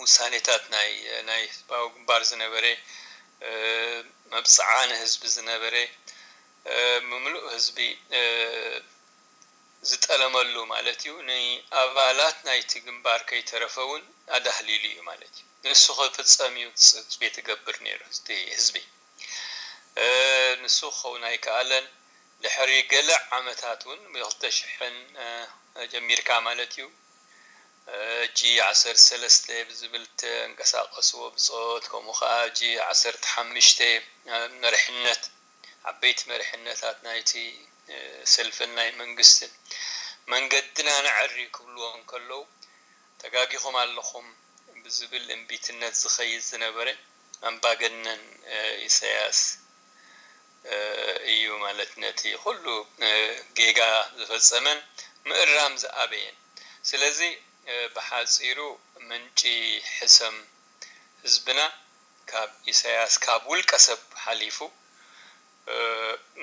ውሳኔታት፣ ናይ ናይ ህዝባዊ ግንባር ዝነበረ መብጽዓ ንህዝቢ ዝነበረ፣ ምምሉእ ህዝቢ ዝጠለመሉ ማለት እዩ። ንኣባላት ናይቲ ግንባር ከይተረፈ እውን ኣዳህሊሉ እዩ ማለት እዩ። ንሱ ክፍጸም እዩ ትጽቢት ይገብር ነይሩ እቲ ህዝቢ። ንሱ ክኸውን ኣይከኣለን። ድሕሪ ገለ ዓመታት እውን፣ ብ ክልተ ሽሕን ጀሚርካ ማለት እዩ፣ ጂ ዓሰርተ ሰለስተ ብዝብል ተንቀሳቐስዎ ብጾት፣ ከምኡ ኸኣ ጂ ዓሰርተ ሓሙሽተ መሪሕነት፣ ዓበይቲ መሪሕነታት ናይቲ ሰልፍን ናይ መንግስትን መንገድና ነዐሪ ክብልዎ እንከለዉ፣ ተጋጊኹም ኣለኹም ብዝብል እምቢትነት ዝኸይድ ዝነበረ ኣምባገነን ኢሳያስ እዩ ማለት ነቲ ኩሉ ጌጋ ዝፈጸመን ምእራም ዝኣበየን። ስለዚ ብሓጺሩ ምንጪ ሕሰም ህዝብና ካብ ኢሳያስ፣ ካብ ውልቀ ሰብ ሓሊፉ፣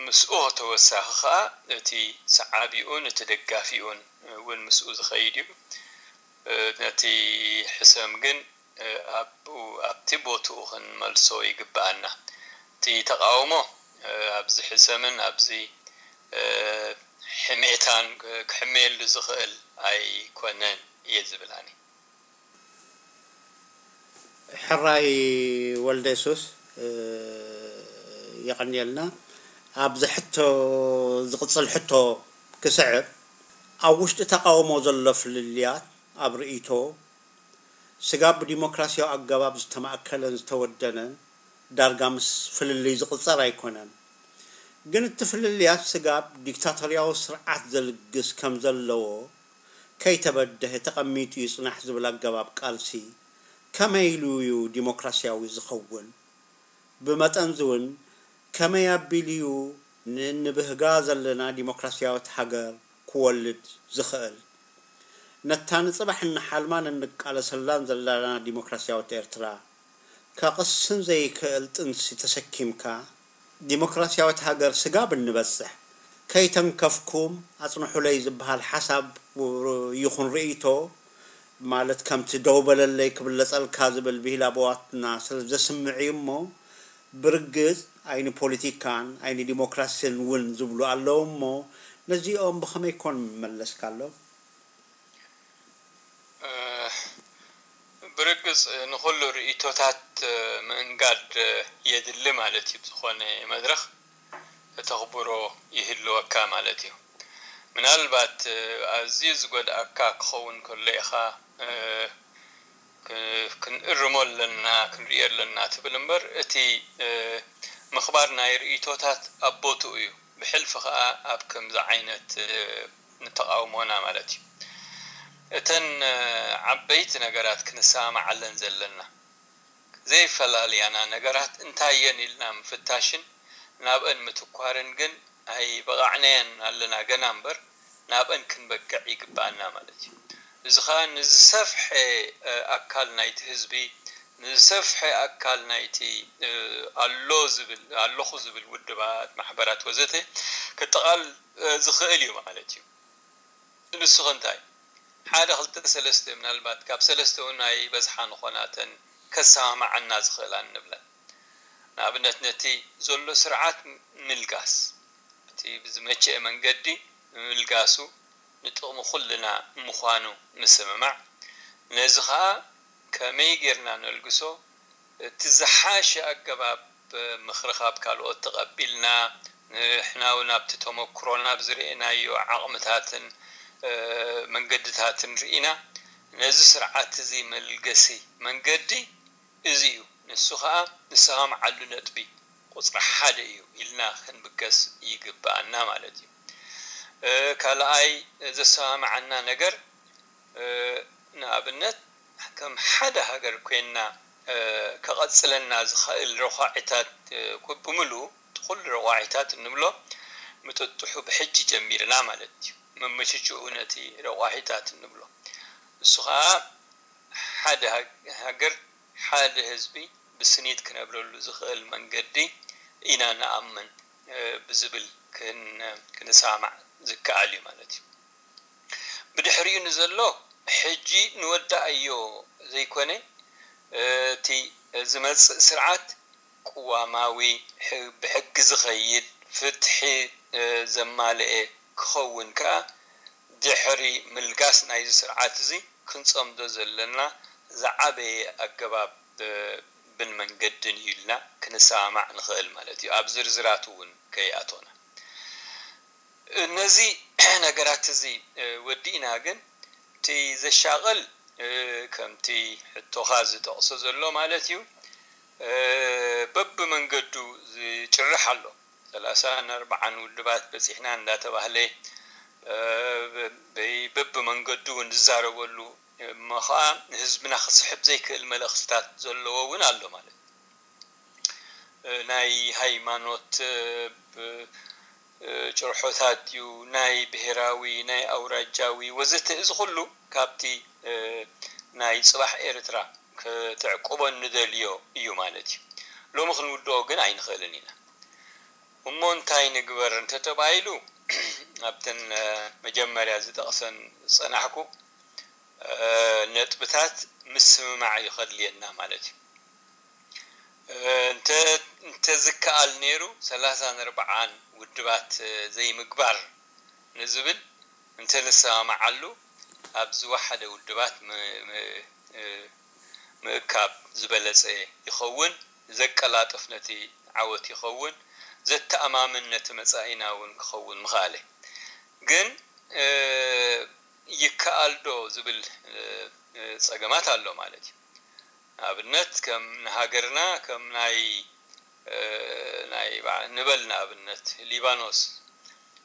ምስኡ ተወሳኺ ኸኣ እቲ ሰዓቢኡን እቲ ደጋፊኡን እውን ምስኡ ዝኸይድ እዩ። ነቲ ሕሰም ግን ኣብኡ፣ ኣብቲ ቦትኡ ክንመልሶ ይግብኣና። እቲ ተቓውሞ ኣብዚ ሕሰምን ኣብዚ ሕሜታን ክሕመየሉ ዝኽእል ኣይኮነን እየ ዝብል ኣነ። ሕራይ ወልደየሱስ፣ የቐንየልና። ኣብዚ ሕቶ ዝቕጽል ሕቶ ክስዕብ፣ ኣብ ውሽጢ ተቓውሞ ዘሎ ፍልልያት ኣብ ርእይቶ፣ ስጋብ ብዲሞክራስያዊ ኣገባብ ዝተማእከለን ዝተወደነን ዳርጋ ምስ ፍልልይ ዝቕጸር ኣይኮነን። ግን እቲ ፍልልያት ስጋብ ዲክታቶርያዊ ስርዓት ዘልግስ ከም ዘለዎ ከይተበደሀ ተቐሚጡ ይጽናሕ ዝብል ኣገባብ ቃልሲ ከመይ ኢሉ እዩ ዲሞክራስያዊ ዝኸውን? ብመጠንዚ እውን ከመይ ኣቢሉ እዩ ንእንብህጋ ዘለና ዲሞክራስያዊት ሃገር ክወልድ ዝኽእል? ነታ ንጽባሕ እንሓልማን እንቃለሰላን ዘለና ዲሞክራስያዊት ኤርትራ ከቕስን ዘይክእል ጥንሲ ተሰኪምካ፣ ዲሞክራስያዊት ሃገር ስጋብ እንበጽሕ፣ ከይተንከፍኩም ኣጽንሑለይ ዝበሃል ሓሳብ ይኹን ርእይቶ፣ ማለት ከምቲ ደው በለለይ ክብለጸልካ ዝብል ብሂል ኣቦዋትና ስለ ዘስምዕ እዩ እሞ፣ ብርግጽ ኣይኒ ፖለቲካን ኣይኒ ዲሞክራሲን እውን ዝብሉ ኣለዉ እሞ፣ ነዚኦም ብኸመይ ኮን ምመለስካሎም? ብርግጽ ንኹሉ ርእይቶታት ምእንጋድ የድሊ ማለት እዩ። ብዝኾነ መድረኽ እተኽብሮ ይህልወካ ማለት እዩ። ምናልባት ኣዝዩ ዝጎድኣካ ክኸውን ከሎ ኢኻ ክንእርሞ ኣለና፣ ክንርእዮ ኣለና ትብል እምበር፣ እቲ ምኽባር ናይ ርእይቶታት ኣብ ቦትኡ እዩ። ብሕልፊ ኸኣ ኣብ ከምዚ ዓይነት ንተቓውሞና ማለት እዩ። እተን ዓበይቲ ነገራት ክንሰማማዓለን ዘለና ዘይፈላልያና ነገራት እንታይ እየን ኢልና ምፍታሽን ናብአን ምትኳርን ግን ኣይበቓዕናየን ኣለና ገና እምበር ናብአን ክንበቅዕ ይግብኣና ማለት እዩ። እዚ ኸኣ ንዝሰፍሐ ኣካል ናይቲ ህዝቢ፣ ንዝሰፍሐ ኣካል ናይቲ ኣሎ ዝብል፣ ኣለኹ ዝብል ውድባት፣ ማሕበራት ወዘተ ክጠቓል ዝኽእል እዩ ማለት እዩ። ንሱ ኸ እንታይ? ሓደ ክልተ ሰለስተ ምናልባት ካብ ሰለስተ እውን ኣይበዝሓ ንኾናተን ከሰማማዓና ዝኽእላ ንብለን። ንኣብነት ነቲ ዘሎ ስርዓት ምልጋስ፣ እቲ ብዝመቸአ መንገዲ ምምልጋሱ ንጥቕሚ ኩልና ምዃኑ ምስምማዕ፣ ነዚ ኸኣ ከመይ ጌርና ነልግሶ? እቲ ዝሓሸ ኣገባብ ምኽሪ ካብ ካልኦት ተቐቢልና ንሕና እውን ኣብቲ ተመክሮና ብዝርእናዮ ዓቕምታትን መንገድታትን ርኢና ነዚ ስርዓት እዚ መልገሲ መንገዲ እዚ እዩ፣ ንሱ ኸኣ ንሰማምዓሉ ነጥቢ ቁፅሪ ሓደ እዩ ኢልና ክንብገስ ይግብኣና ማለት እዩ። ካልኣይ ዘሰማምዓና ነገር ንኣብነት ከም ሓደ ሃገር ኮይንና ከቐፅለና ዝኽእል ረቋሒታት ብምሉኡ እቲ ኩሉ ረቋሒታት እንብሎ ምጥጥሑ ብሕጂ ጀሚርና ማለት እዩ። ምምችችኡ ነቲ ረቋሒታት እንብሎ ንሱ ኸዓ ሓደ ሃገር ሓደ ህዝቢ ብስኒት ክነብረሉ ዝኽእል መንገዲ ኢና ንኣምን ብዝብል ክንሰማማዕ ዝከኣል እዩ ማለት እዩ። ብድሕሪኡ ንዘሎ ሕጂ ንወዳእዮ ዘይኮነ እቲ ዝመፅእ ስርዓት ቅዋማዊ፣ ብሕጊ ዝኸይድ፣ ፍትሒ ዘማልኤ ክኸውን ከኣ ድሕሪ ምልጋስ ናይዚ ስርዓት እዚ ክንፀምዶ ዘለና ዝዓበየ ኣገባብ ብን መንገድን እዩ ኢልና ክንሰማማዕ ንኽእል ማለት እዩ። ኣብ ዝርዝራቱ እውን ከይኣቶና ነዚ ነገራት እዚ ወዲእና ግን እቲ ዘሻቕል ከምቲ ሕቶኻ ዝጠቕሶ ዘሎ ማለት እዩ በብመንገዱ ዝጭርሕ ኣሎ። ሰላሳን ኣርባዓን ውድባት በፂሕና እንዳተባህለ በብመንገዱ እውን ዝዛረበሉ እሞ ከዓ ንህዝብና ክስሕብ ዘይክእል መልእኽትታት ዘለዎ እውን ኣሎ ማለት እዩ። ናይ ሃይማኖት ጭርሖታት እዩ፣ ናይ ብሄራዊ፣ ናይ ኣውራጃዊ ወዘተ። እዚ ኩሉ ካብቲ ናይ ፅባሕ ኤርትራ ክትዕቅቦ እንደልዮ እዩ ማለት እዩ። ሎሚ ክንውድኦ ግን ኣይንኽእልን ኢና። እሞ እንታይ ንግበር እንተተባሂሉ ኣብተን መጀመርያ ዝጠቕሰን ዝፀናሕኩ ነጥብታት ምስምማዕ እዩ ከድልየና ማለት እዩ። እንተዝከኣል ነይሩ ሰላሳን ኣርባዓን ውድባት ዘይምግባር ንዝብል እንተንሰማማዓሉ ኣብ ዝወሓደ ውድባት ምእካብ ዝበለፀ ይኸውን፣ ዘቀላጥፍ ነቲ ዓወት ይኸውን፣ ዘተኣማምን ነቲ መፃኢና እውን ክኸውን ምኽኣለ። ግን ይከኣል ዶ ዝብል ፀገማት ኣሎ ማለት እዩ። ንኣብነት ከም ንሃገርና ከም ናይ ናይ ንበል ንኣብነት ሊባኖስ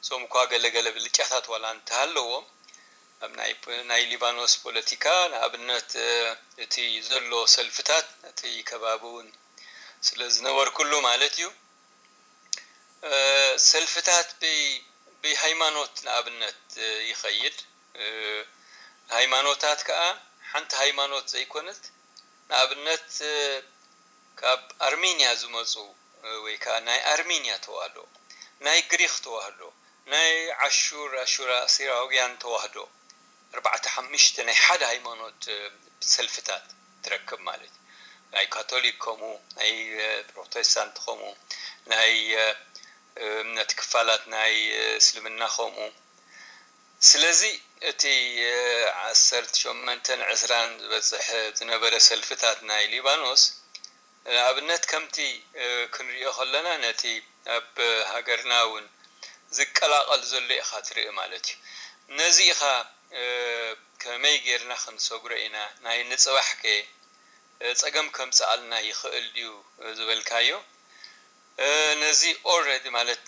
እሶም እኳ ገለገለ ብልጫታት ዋላ እንተሃለዎም ኣብ ናይ ሊባኖስ ፖለቲካ ንኣብነት እቲ ዘሎ ሰልፍታት እቲ ከባቢ እውን ስለ ዝነበርኩሉ ማለት እዩ ሰልፍታት ብሃይማኖት ንኣብነት ይኸይድ። ሃይማኖታት ከዓ ሓንቲ ሃይማኖት ዘይኮነት ንኣብነት ካብ ኣርሜንያ ዝመፁ ወይ ከዓ ናይ ኣርሜንያ ተዋህዶ፣ ናይ ግሪክ ተዋህዶ፣ ናይ ዓሹር ኣሹራሲራውያን ተዋህዶ ኣርባዕተ ሓሙሽተ ናይ ሓደ ሃይማኖት ሰልፍታት ትረክብ ማለት እዩ። ናይ ካቶሊክ ከምኡ፣ ናይ ፕሮቴስታንት ከምኡ፣ ናይ እምነት ክፋላት ናይ እስልምና ከምኡ። ስለዚ እቲ ዓሰርተ ሸሞንተን ዕስራን ዝበፅሕ ዝነበረ ሰልፍታት ናይ ሊባኖስ ንኣብነት ከምቲ ክንሪኦ ከለና ነቲ ኣብ ሃገርና እውን ዝቀላቐል ዘሎ ኢኻ ትርኢ ማለት እዩ። ነዚ ኢኻ ከመይ ጌርና ክንሰግሮ ኢና ናይ ንፅባሕ ከ ጸገም ከምጽኣልና ይኽእል ድዩ ዝበልካዮ፣ ነዚ ኦልሬዲ ማለት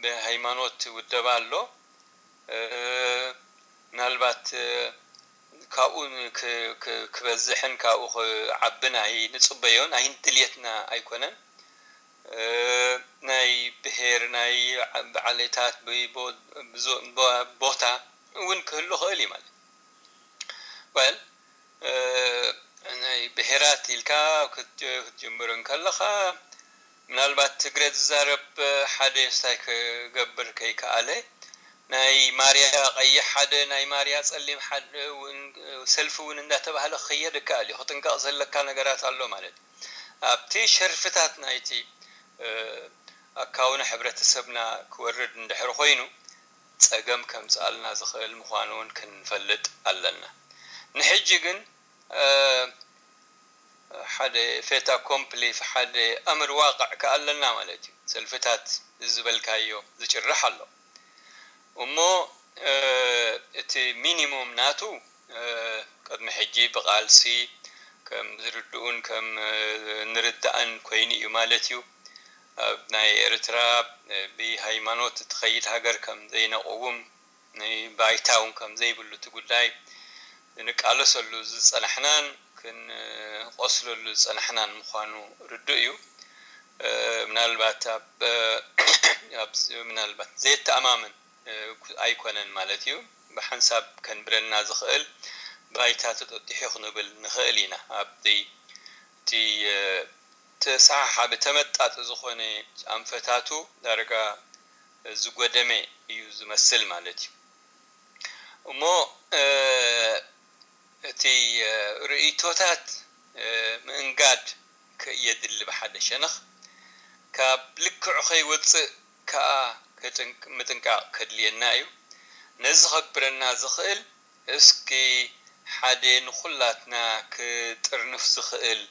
ብሃይማኖት ውደባ ኣሎ። ምናልባት ካብኡ ክበዝሕን ካብኡ ክዓብን ኣይንጽበዮን፣ ኣይንድልየትና ኣይኮነን። ናይ ብሄር፣ ናይ ብዓሌታት፣ ቦታ እውን ክህሉ ክእል እዩ ማለት። ወል ናይ ብሄራት ኢልካ ክትጅምር እንከለኻ፣ ምናልባት ትግረ ዝዛረብ ሓደ ስታይ ክገብር ከይከኣለ፣ ናይ ማርያ ቀይሕ ሓደ፣ ናይ ማርያ ጸሊም ሓደ እውን፣ ሰልፊ እውን እንዳተባህለ ክኸየድ ይከኣል እዩ። ክጥንቀቕ ዘለካ ነገራት ኣሎ ማለት እዩ። ኣብቲ ሸርፍታት ናይቲ ኣካውነ ሕብረተሰብና ክወርድ እንድሕር ኮይኑ፣ ጸገም ከምጽኣልና ዝኽእል ምዃኑ እውን ክንፈልጥ ኣለና። ንሕጂ ግን ሓደ ፌታ ኮምፕሊ፣ ሓደ ኣምር ዋቕዕ ከኣለና ማለት እዩ። ሰልፍታት ዝበልካዮ ዝጭርሕ ኣሎ እሞ፣ እቲ ሚኒሙም ናቱ ቅድሚ ሕጂ ብቓልሲ ከም ዝርድኡን ከም ንርዳእን ኮይኑ እዩ ማለት እዩ። ኣብ ናይ ኤርትራ ብሃይማኖት እትኸይድ ሃገር ከም ዘይነቕውም፣ ባይታ እውን ከም ዘይብሉ እቲ ጉዳይ ንቃለሰሉ ዝጸናሕናን ክንቆስለሉ ዝጸናሕናን ምዃኑ ርዱእ እዩ። ምናልባት ኣብ ምናልባት ዘየተኣማምን ኣይኮነን ማለት እዩ። ብሓንሳብ ከንብረና ዝኽእል ባይታ ተጠጢሑ ክንብል ንኽእል ኢና። ኣብቲ እቲ ተሰሓሓቢ ተመጣጢ ዝኾነ ኣንፈታቱ ዳርጋ ዝጎደመ እዩ ዝመስል ማለት እዩ። እሞ እቲ ርእይቶታት ምእንጋድ የድሊ ብሓደ ሸነኽ፣ ካብ ልክዑ ከይወፅእ ከዓ ምጥንቃቕ ከድልየና እዩ። ነዚ ከግብረና ዝኽእል እስኪ ሓደ ንኹላትና ክጥርንፍ ዝኽእል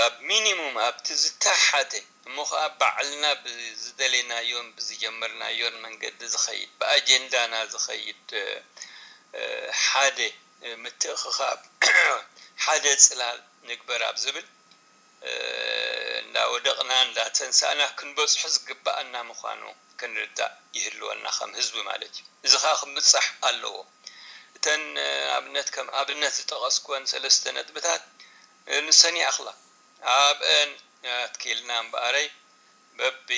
ኣብ ሚኒሙም ኣብቲ ዝተሓተ እሞ ከዓ ባዕልና ብዝደለናዮን ብዝጀመርናዮን መንገዲ ዝኸይድ ብኣጀንዳና ዝኸይድ ሓደ ምትእኽኻብ ሓደ ፅላል ንግበር ኣብ ዝብል እንዳወደቕና እንዳተንሳእና ክንበፅሑ ዝግበኣና ምዃኑ ክንርዳእ ይህልወና ከም ህዝቢ ማለት እዩ። እዚ ከዓ ክምብፃሕ ኣለዎ። እተን ኣብነት ከም ኣብነት ዝጠቐስኩወን ሰለስተ ነጥብታት ንሰን ይኣኽላ ኣብአን ኣትኪልና እምበኣረይ በቢ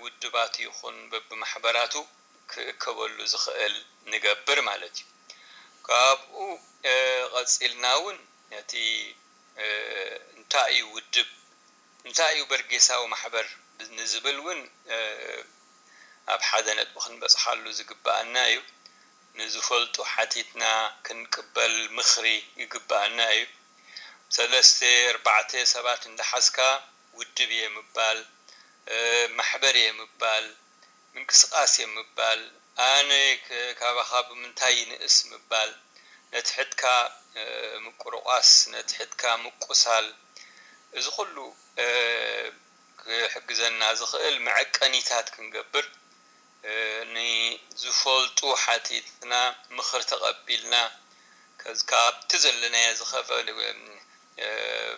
ውድባቱ ይኹን በቢ ማሕበራቱ ክእከበሉ ዝኽእል ንገብር ማለት እዩ። ካብኡ ቀፂልና እውን ነቲ እንታይ እዩ ውድብ እንታይ እዩ በርጌሳዊ ማሕበር ንዝብል እውን ኣብ ሓደ ነጥቢ ክንበፅሓሉ ዝግበኣና እዩ። ንዝፈልጡ ሓቲትና ክንቅበል ምኽሪ ይግበኣና እዩ። ሰለስተ ኣርባዕተ ሰባት እንዳሓዝካ ውድብ እየ ምባል፣ ማሕበር እየ ምባል፣ ምንቅስቃስ እየ ምባል፣ ኣነ ካባኻ ብምንታይ ይንእስ ምባል፣ ነቲ ሕድካ ምቁርቋስ፣ ነቲ ሕድካ ምቁሳል፣ እዚ ኩሉ ክሕግዘና ዝኽእል መዐቀኒታት ክንገብር ንዝፈልጡ ሓቲትና ምኽሪ ተቐቢልና ካብቲ ዘለናዮ ዝኸፈ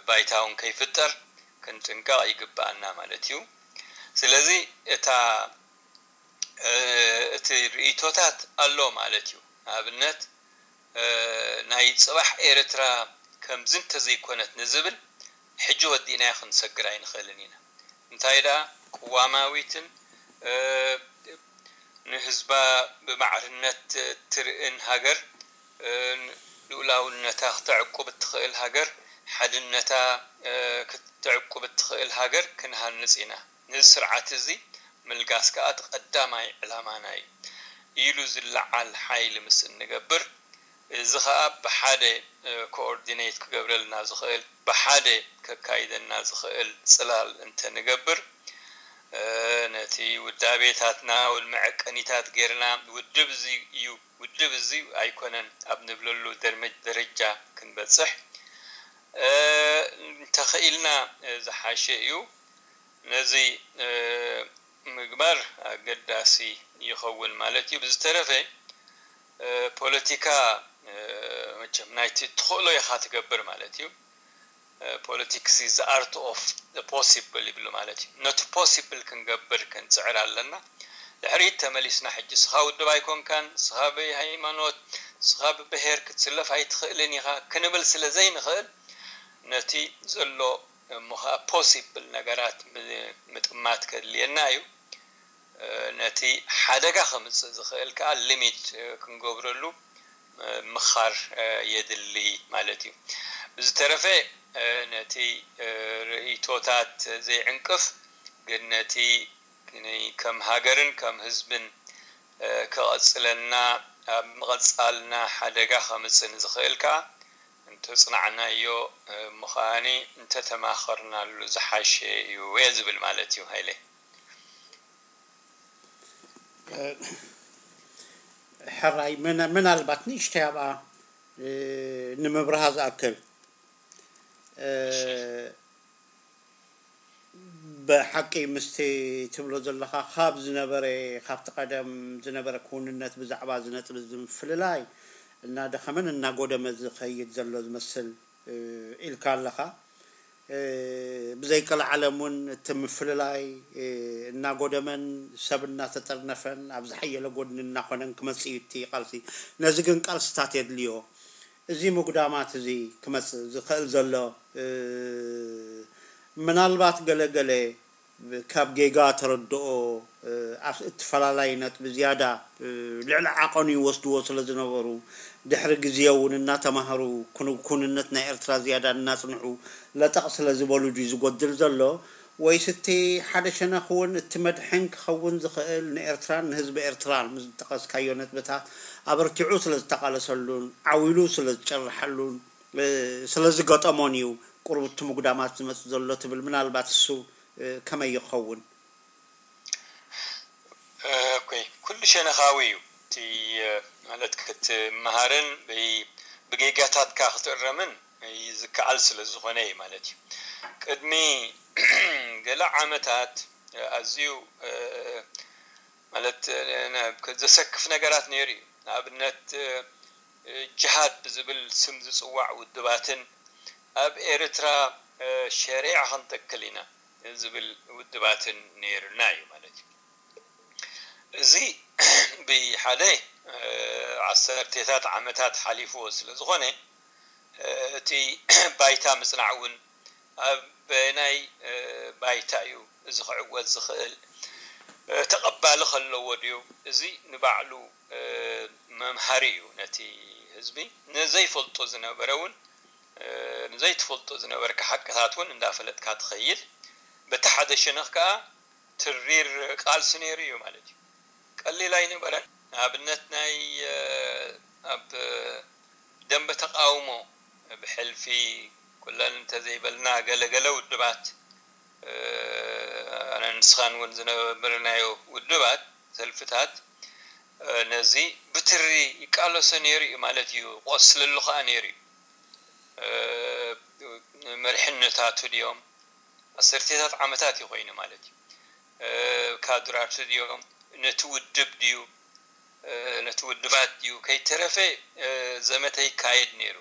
ባይታ እውን ከይፍጠር ክንጥንቀቕ ይግበኣና ማለት እዩ። ስለዚ እታ እቲ ርእይቶታት ኣሎ ማለት እዩ። ንኣብነት ናይ ፅባሕ ኤርትራ ከምዚ እንተዘይኮነት ንዝብል ሕጂ ወዲእናዮ ክንሰግር ኣይንኽእልን ኢና። እንታይ ደኣ ቅዋማዊትን ንህዝባ ብማዕርነት ትርእን ሃገር፣ ልኡላውነታ ክተዕቁብ እትኽእል ሃገር፣ ሓድነታ ክተዕቁብ እትኽእል ሃገር ክንሃንፅ ኢና። ነዚ ስርዓት እዚ ምልጋስ ከኣ እቲ ቀዳማይ ዕላማና እዩ ኢሉ ዝለዓል ሓይሊ ምስ እንገብር፣ እዚ ኸኣ ብሓደ ኮኦርዲኔት ክገብረልና ዝኽእል፣ ብሓደ ከካይደና ዝኽእል ጽላል እንተንገብር፣ ነቲ ውዳቤታትና መዐቀኒታት ጌርና፣ ውድብ እዚ እዩ፣ ውድብ እዚ ኣይኮነን ኣብ ንብለሉ ደረጃ ክንበጽሕ እንተኽኢልና ዝሓሸ እዩ። ነዚ ምግባር ኣገዳሲ ይኸውን ማለት እዩ። ብዝተረፈ ፖለቲካ መቸም ናይቲ ትኽእሎ ኢኻ ትገብር ማለት እዩ። ፖለቲክስ is the art of the possible ይብሉ ማለት እዩ። ነቲ possible ክንገብር ክንፅዕር ኣለና። ድሕሪት ተመሊስና ሕጂ ስኻ ውድብ ኣይኮንካን፣ ስኻ በይ ሃይማኖት፣ ስኻ ብብሄር ክትስለፍ ኣይትኽእልን ኢኻ ክንብል ስለ ዘይንኽእል ነቲ ዘሎ እሞ ከዓ possible ነገራት ምጥማት ከድልየና እዩ። ነቲ ሓደጋ ከምፅእ ዝኽእል ከዓ limit ክንገብረሉ ምኻር የድሊ ማለት እዩ። ብዝተረፈ ነቲ ርእይቶታት ዘይዕንቅፍ ግን ነቲ ከም ሃገርን ከም ህዝብን ክቐፅለና ኣብ ምቐፃልና ሓደጋ ከምፅእ ንዝኽእል ከዓ እንተፅናዕናዮ ምዃኒ እንተተማኸርናሉ ዝሓሸ እዩ እየ ዝብል ማለት እዩ። ሃይለ ሕራይ ምናልባት ንእሽተይ ኣብኣ ንምብርሃ ዝኣክል ብሓቂ ምስቲ ትብሎ ዘለኻ ካብ ዝነበረ ካብቲ ቀደም ዝነበረ ክውንነት ብዛዕባ እዚ ነጥቢ እዚ ምፍልላይ እናደኸመን እናጎደመ ዝኸይድ ዘሎ ዝመስል ኢልካ ኣለኻ። ብዘይቀልዓለም እውን እቲ ምፍልላይ እናጎደመን ሰብ እናተጠርነፈን ኣብ ዝሓየለ ጎድኒ እናኾነን ክመፅእ እዩ እቲ ቃልሲ። ነዚ ግን ቃልስታት የድልዮ። እዚ ምጉዳማት እዚ ክመፅእ ዝኽእል ዘሎ ምናልባት ገለ ገለ ካብ ጌጋ ተረድኦ እትፈላላይ ነጥቢ ዝያዳ ልዕሊ ዓቐኑ ይወስድዎ ስለ ዝነበሩ ድሕሪ ግዜ እውን እናተማህሩ ኩንነት ናይ ኤርትራ ዝያዳ እናፅንዑ ለጠቕ ስለ ዝበሉ ድዩ ዝጎድል ዘሎ ወይስ እቲ ሓደ ሸነኽ እውን እቲ መድሕን ክኸውን ዝኽእል ንኤርትራን ንህዝቢ ኤርትራን ምስ ዝጠቐስካዮ ነጥብታት ኣበርቲዑ ስለ ዝተቓለሰሉን ዓው ኢሉ ስለ ዝጨርሓሉን ስለ ዝገጠሞን እዩ ቁሩብ እቲ ምጉዳማት ዝመፅእ ዘሎ ትብል ምናልባት እሱ ከመይ ይኸውን? ኦኬ፣ ኩሉ ሸነኻዊ እዩ። እቲ ማለት ክትመሃርን ብጌጋታትካ ክትእረምን ዝከኣል ስለ ዝኾነ እዩ ማለት እዩ። ቅድሚ ገለ ዓመታት ኣዝዩ ማለት ዘሰክፍ ነገራት ነይሩ እዩ። ንኣብነት ጅሃድ ብዝብል ስም ዝፅዋዕ ውድባትን ኣብ ኤርትራ ሸሪዓ ክንተክል ኢና ዝብል ውድባትን ነይሩና እዩ ማለት እዩ። እዚ ብሓደ ዓሰርቴታት ዓመታት ሓሊፍዎ ስለ ዝኾነ እቲ ባይታ ምፅናዕ እውን ኣብ በየናይ ባይታ እዩ እዚ ክዕወት ዝኽእል፣ ተቐባሊ ከለዎ ድዩ፣ እዚ ንባዕሉ መምሃሪ እዩ ነቲ ህዝቢ። ንዘይፈልጦ ዝነበረ እውን ንዘይትፈልጦ ዝነበርካ ሓቅታት እውን እንዳፈለጥካ ትኸይድ። በቲ ሓደ ሸነኽ ከዓ ትሪር ቃልሲ ነይሩ እዩ ማለት እዩ። ቀሊል ኣይነበረን። ንኣብነት ናይ ኣብ ደንበ ተቃውሞ ብሕልፊ ኩለን እንተዘይበልና ገለገለ ውድባት ኣነ ንስኻን እውን ዝነበርናዮ ውድባት ሰልፍታት ነዚ ብትሪ ይቃለሶ ነይሩ እዩ ማለት እዩ። ቆስለሉ ከዓ ነይሩ እዩ። መሪሕነታቱ ድዮም ዓሰርቴታት ዓመታት እዩ ኮይኑ ማለት እዩ። ካድራቱ ድዮም ነቲ ውድብ ድዩ ነቲ ውድባት ድዩ ከይተረፈ ዘመተ ይካየድ ነይሩ።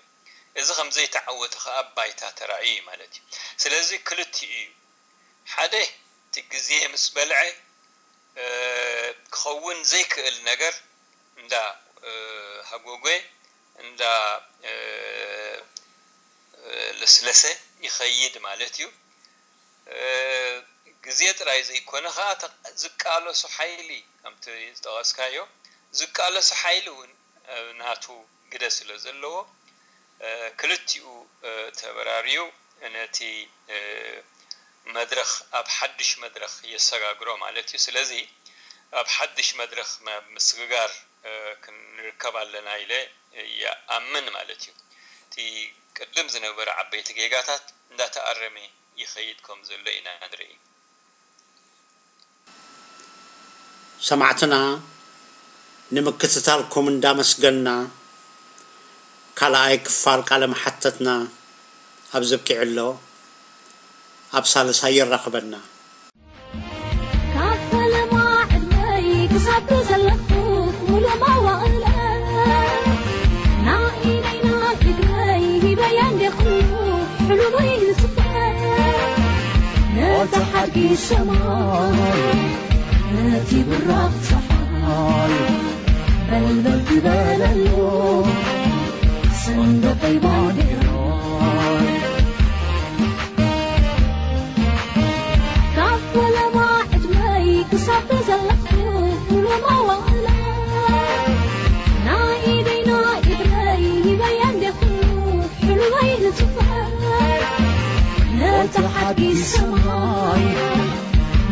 እዚ ከም ዘይተዓወተ ከዓ ኣብ ባይታ ተራእዩ እዩ ማለት እዩ። ስለዚ ክልቲኡ እዩ። ሓደ እቲ ግዜ ምስ በልዐ ክኸውን ዘይክእል ነገር እንዳ ሃጎጎ እንዳ ለስለሰ ይኸይድ ማለት እዩ። ግዜ ጥራይ ዘይኮነ ከዓ ዝቃለሱ ሓይሊ ከምቲ ዝጠቐስካዮ ዝቃለሱ ሓይሊ እውን ናቱ ግደ ስለ ዘለዎ ክልቲኡ ተበራርዩ ነቲ መድረኽ ኣብ ሓድሽ መድረኽ የሰጋግሮ ማለት እዩ። ስለዚ ኣብ ሓድሽ መድረኽ ምስግጋር ክንርከብ ኣለና ኢለ ይኣምን ማለት እዩ። እቲ ቅድም ዝነበረ ዓበይቲ ጌጋታት እንዳተኣረመ ይኸይድ ከም ዘሎ ኢና ንርኢ። ሰማዕትና ንምክትታልኩም እንዳመስገንና ካልኣይ ክፋል ቃለ መሓተትና ኣብዚ ኣብቂዑ ኣሎ። ኣብ ሳልሳይ የራኽበና። ካብ ፈለማ ዕድመይ ክሳብ ዘለኹ ሙሉእ መዋእለ ናኢነይና ግድመይ ሂበያ እንደ ኩሉ ሕሉሉይ ሰማይ ነቲ ብራቕ ጸሓይ በልበል ትበለሉ ሰንደቐይ ባንዴራይ። ካብ ፈለማ ዕድመይ ክሳብ ተዘለኽኩ ኩሎም ኣዋእላ ናይ ኢደይ ናይ እግረይ ሂበያ እንዴኹ ሕሉወይ ንጽፈ ነቲ ሓድጊ ሰማይ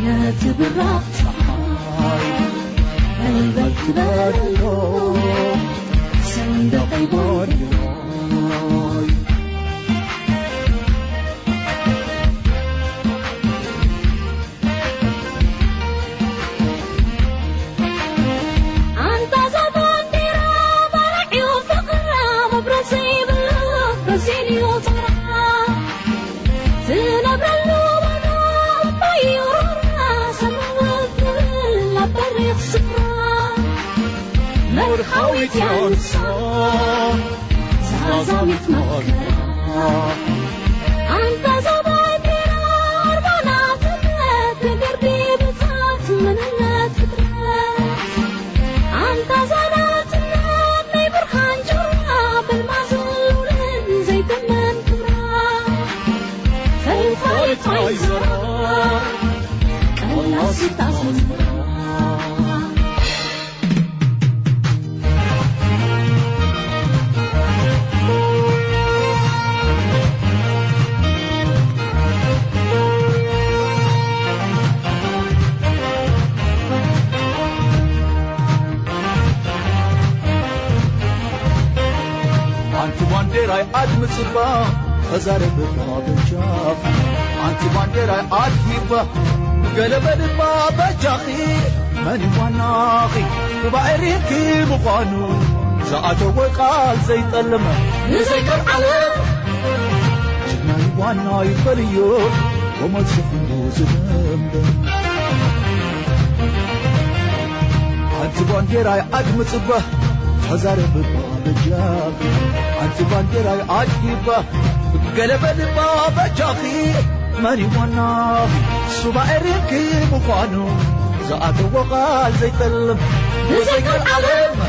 ነቲ ብራቕ ጸሓይ በልበል ትበለሉ ሰንደቐይ ባንዴራይ። ኣንታ እዛ ባንዴራ በርዕዮ ፍቕራ መብረሲ ይብሉ በሲንዮ ተራ ትነብረሉ ዋና እባዮ ሮራ ሰምወት ትብል ኣብ በሪኽ ስፍራ መርሃዊት እያ ንሳ ዛዛዊት መከራ ኣንታ እዛ ባንዴራ ኣርማና ትምነት ንግርዲ ብጻት መንነት ፍጥረት ኣንታ እዛ ናጽነት ናይ ብርሃን ጆራ በልማዝን ሉልን ዘይተመን ክብራ ፈይፋይት ኣይዘራ ቀላሲት ኣስመራ። ኣንቲ ባንዴራይ ኣድምጽባ ተዛረብባ በጃኺ ኣንቲ ባንዴራይ ኣድሂባ ገለ በልባ በጃኺ መን ዋናኺ ጉባኤ ሪምኪ ምዃኑ ዝኣተወ ቃል ዘይጠልም ንዘይቀር ዓለም ጅግናይ ዋናይ በልዮ ወመልሲ ኩሉ ዝደምደም ኣንቲ ባንዴራይ ኣድምጽባ ተዛረብባ በጃኺ ኣንቲ ባንዴራይ ኣድሂባ ገለ በልባ በጃኺ መን ዋናኺ ሱባኤ ሪምኪ ምዃኑ ዝኣተወ ቃል ዘይጠልም ብዘይቀር ዓለም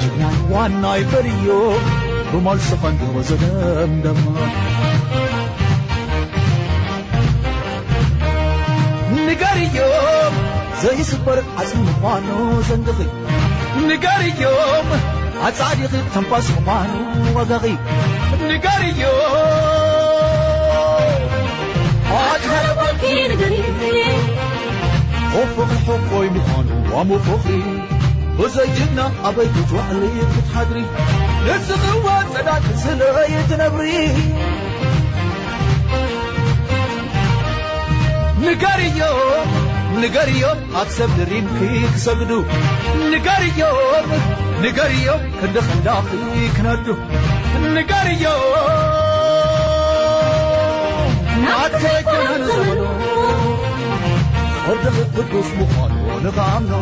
ጅግናይ ዋናይ በልዮ ብመልሲ ከንድሮ ዘደምደማ ንገርዮም ዘይስበር ዓጽሚ ምዃኑ ዘንግኺ ንገርዮም ኣጻዲኺ ትንፋስ ምዃኑ ወገኺ ንገርዮም ኣትኸለበኪ ንገሪ ሑፉኺ ሕቆይ ምዃኑ ኣሙፉኺ ብዘይ ጅግና ኣበይ ክትውዕሊ ክትሓድሪ ንስኽዋ ጽዳት ስለይ ትነብሪ ንገርዮም ንገርዮም ኣብ ሰብ ድሪምኪ ክሰግዱ ንገርዮም ንገርዮም ክንዲ ክንዳኺ ክነዱ ንገርዮም ናትከይ ኮነን ዘመኑ ወድኺ ቅዱስ ምዃኑ ንኽኣምኖ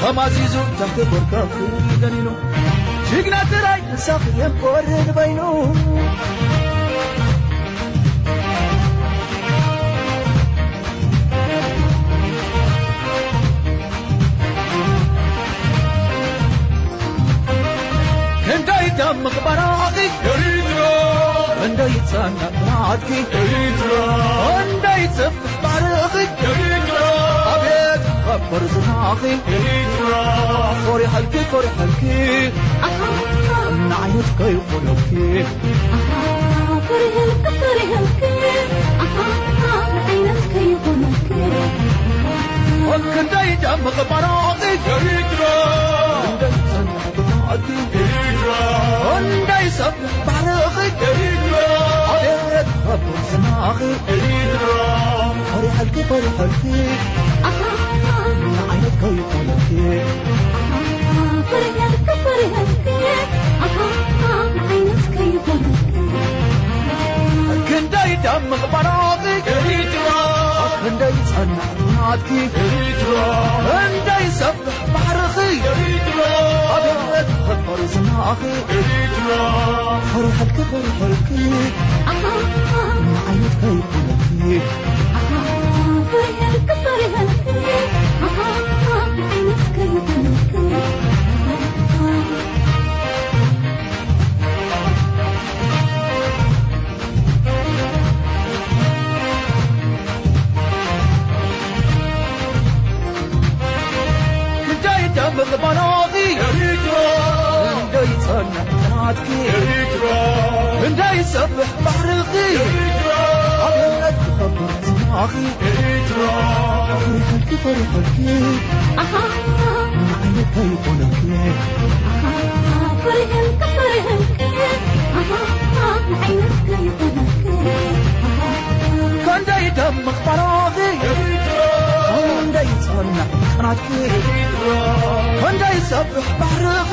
ተማዚዙ ታሕቲ በርካኺ ደኒኑ ጅግና ጥራይ ንሳኺ የንቆርድ በይኑ ክንደይ ደምቕ በራኺ ኤሪትራ ክንደይ ይጸንዕ ኩራትኪ ኤሪትራ ክንደይ ጽፍ ባርኺ ኤሪትራ ኣቤት ከበር ዝናኺ ኤሪትራ ኮሪሐልኪ ኮሪሐልኪ ኣሃ ንዓይነት ከይኮነልኪ ኣሃ ኮሪሐልኪ ኮሪሐልኪ ኣሃ ንዓይነት ከይኮነልኪ ክንደይ ደምቕ በራኺ ኤሪትራ ክንደይ ጽንዕቲ ናእቲ ኤሪትራ ክንደይ ሰብ ባርኺ ኤሪትራ ኣቤት ከበር ዝናኺ ኤሪትራ ፈሪሐልኪ ፈሪሐልኪ ኣሃ ንዓይነት ከይኮነልኪ ፈሪሐልኪ ፈሪሐልኪ ኣሃ ንዓይነት ከይኮነልኪ ክንደይ ደምቕ በራኺ ኤሪትራ ክንደይ ጸናዕ ናትኪ ኤሪትራ ክንደይ ሰፍሕ ባሕርኺ ኤሪትራ ኣቤት ከበር ዝናኺ ኤሪትራ ፈሪሐልኪ ፈሪሐልኪ ኣሃ ንዓይነት ከይኮነልኪ ኣሃ ናትኪ ኤሪትራ፣ ክንደይ ይሰፍሕ ባሕርኺ ኤሪትራ፣ ኣቤት ክኸብር ዝናኺ ኤሪትራ፣ ፈሪሐልኪ ፈሪሐልኪ ኣሃ፣ ንዓይነት ከይኾነልኪ ኣሃ፣ ፈሪሐልኪ ፈሪሐልኪ ኣሃ፣ ንዓይነት ከይኾነልኪ ኣሃ፣ ክንደይ ደምቕ ባሕርኺ ኤሪትራ፣ ክንደይ ጸንዕ ናትኪ ኤሪትራ፣ ክንደይ ይሰፍሕ ባሕርኺ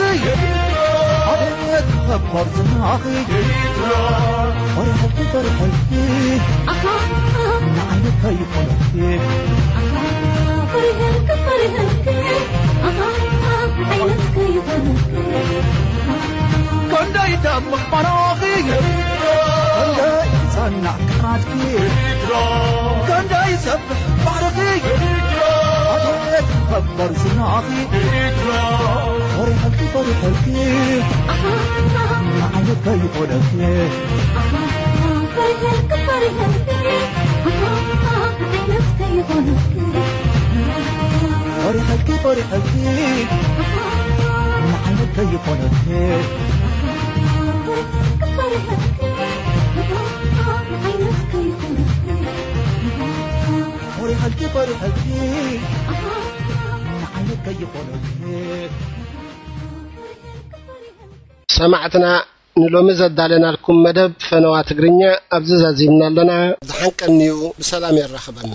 ኣቤት ክኸብር ዝናኺ ኤሪትራ፣ ፈሪሐልኪ ፈሪሐልኪ ኣሃ፣ ንዓይነት ከይኾነልኪ ኣሃ፣ ፈሪሐልኪ ፈሪሐልኪ ኣሃ፣ ንዓይነት ከይኾነልኪ ኣሃ፣ ክንደይ ደምቕ ባሕርኺ ኤሪትራ፣ ክንደይ ጸንዕ ናትኪ ኤሪትራ፣ ክንደይ ይሰፍሕ ባሕርኺ ኤሪትራ፣ ኣቤት ክኸብር ዝናኺ ኤሪትራ፣ ፈሪሐልኪ ፈሪሐልኪ ኣሃ፣ ንዓይነት ከይኾነልኪ ኣሃ፣ ፈሪሐልኪ ፈሪሐልኪ ኣሃ፣ ንዓይነት ከይኾነልኪ ፈሪሐልኪ ፈሪሐልኪ ኣሃ፣ ንዓይነት ከይኾነልኪ ኣሃ፣ ፈሪሐልኪ ፈሪሐልኪ ኣሃ፣ ንዓይነት ከይኾነልኪ ፈሪሐልኪ ፈሪሐልኪ ንዓይነት ከይኾነልኪ። ሰማዕትና፣ ንሎሚ ዘዳለናልኩም መደብ ፈነዋ ትግርኛ ኣብዚ ዛዚምና ኣለና። ዝሓንቀንዩ ብሰላም የራኽበና።